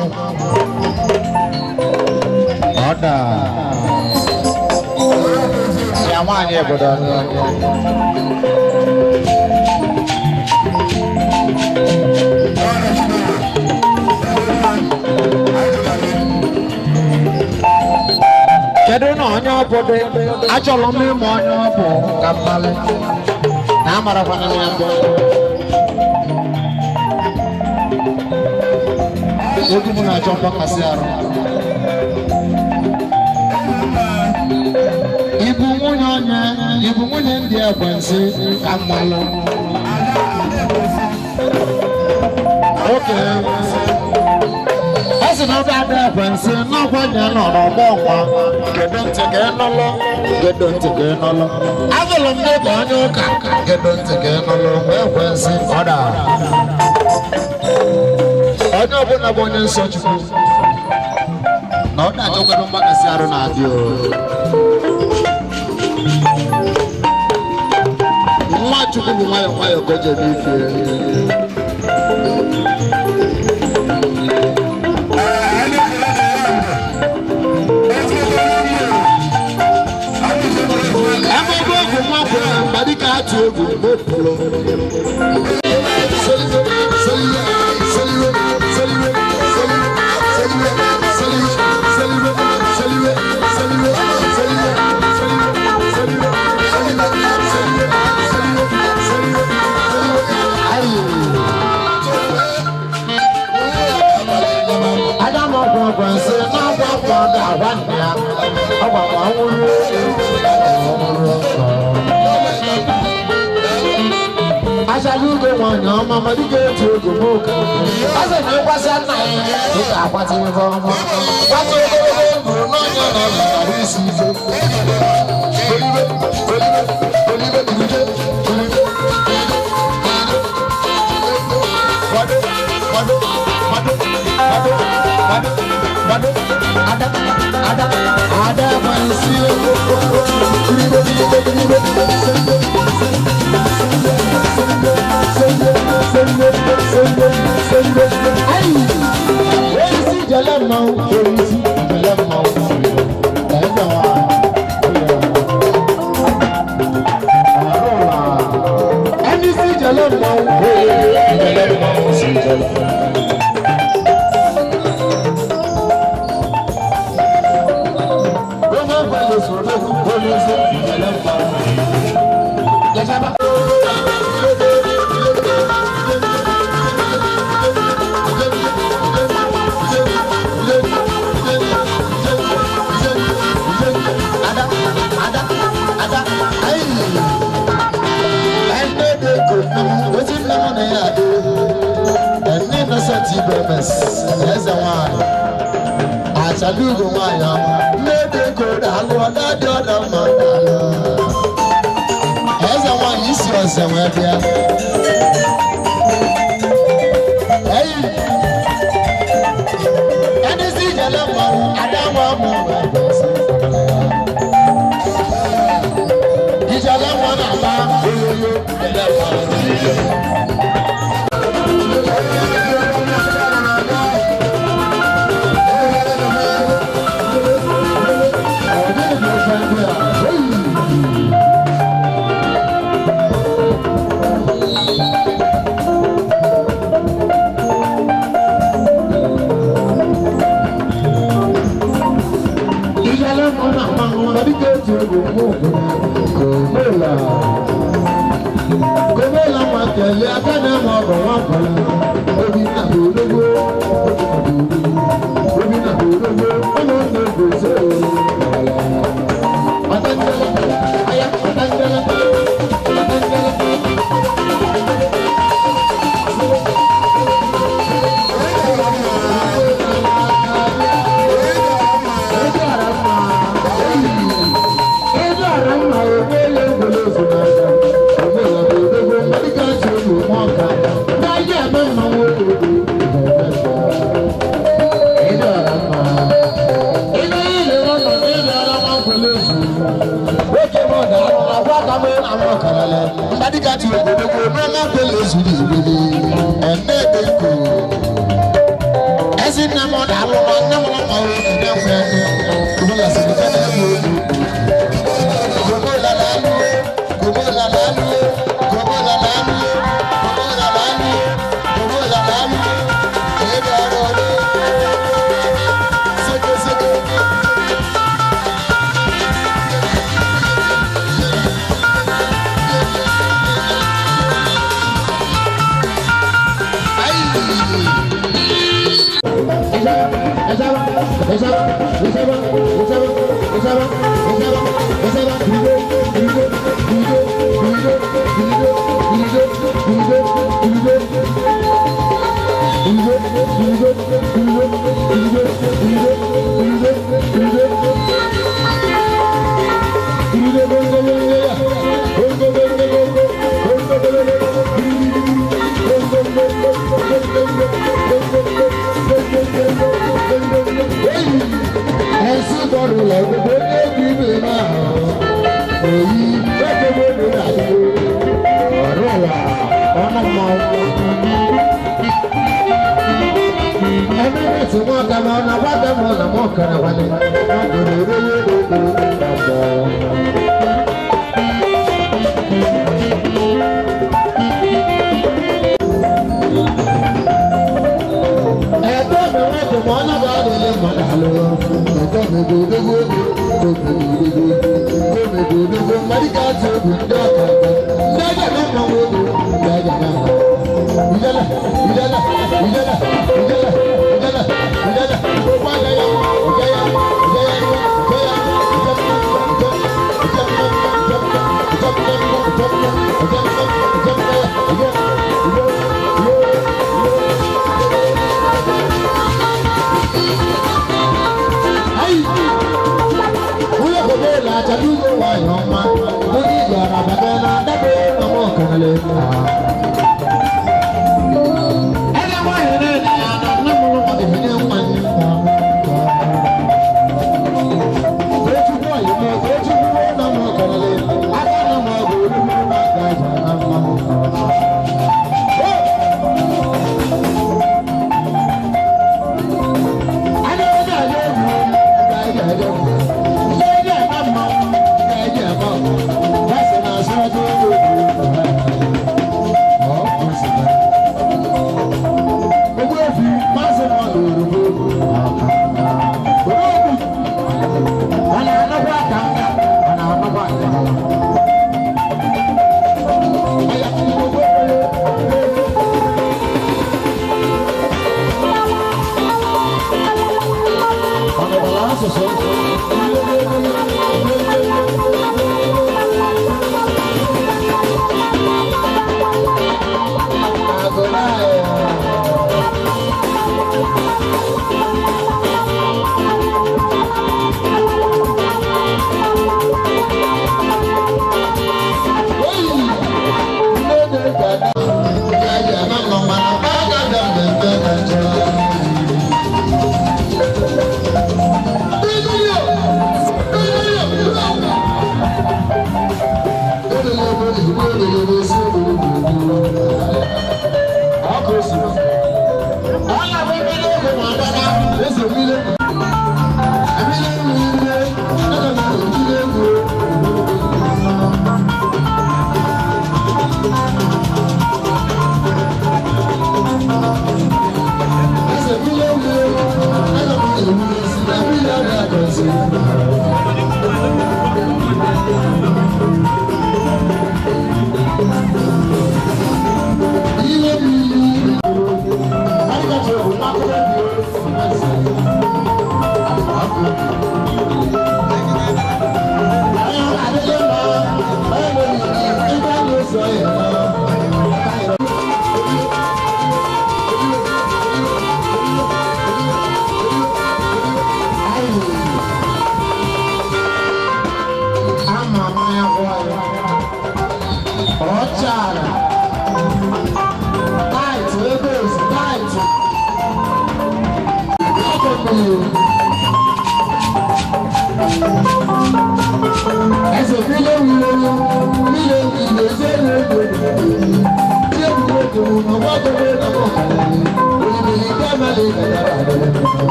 Ọda. Ya nwaanyị obodo. Kedu na onye obodo achọrọ m ịmụ onye ọ bụ ka mmalị na amarakwana ya mbụ. Egwu m na-achọ mgbakasị arụ. Ibu nwunye onye, ibu nwunye ndị ekwensu ka mmalụ. Oke. A sị na ọbịa dị ekwensu n'ọkwa nye nọ n'ọgbọ nwa. Kedu ntị ka ị nụlụ? Kedu ntị ka ị nụlụ? Azụlụ m dịka onye ụka. Kedu ntị ka ị nụlụ? Ekwensu ọ dara. Onye ọbụla bụ onye nsọ Chukwu na ọ na-achọkwado mgbakasị arụ na-adị o. Nwa Chukwu bụ nwayọọ nwayọọ ka o ji eme ife. Ebe ọgụ ọgwụ nwa kwere mgbe dịka atụ egwu mgbe pụrụ. Aṣáájú nwanyị ọma ma dịka etu oge m oke. Asị na ịkwasị nna ya dịka akwatị ife ọma. Kwatị ogologo ndụ n'ọnya na ọbara isi ife. Olive, olive, olive, olive, Kwado, kwado, kwado, kwado, kwado. Ada, ada, ada mansi. Ribe, ribe, ribe. Sende, sende, sende, sende. Ay! Esi jalama, esi jalama. Achalugo nwanyị nnede kodo alụ ọdadị ọda mma alụ eze nwanyị isi ọzọ wee bịa eyi edisi ijele mmanwụ ada nwa mụ wee bịa ijele nwa na-aba oyoyo ijele mmanwụ.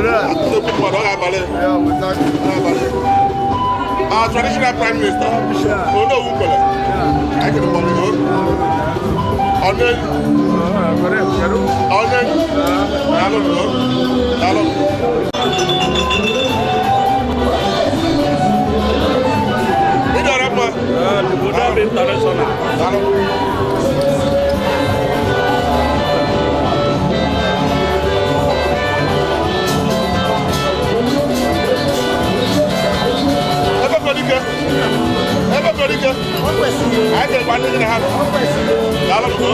Mmadụ ọ ga-abalị. Our traditional prime minister, Onowu Nkwelle. Anyị kere mmadụ o. Ọnụ. Ọnụ. Daalụ nụ. Daalụ. Ị dọrọ mma. International. Daalụ. Ebe nwere ike. Anyị ga-egba ndị na ha. Daalụ nụ.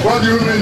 What do you mean?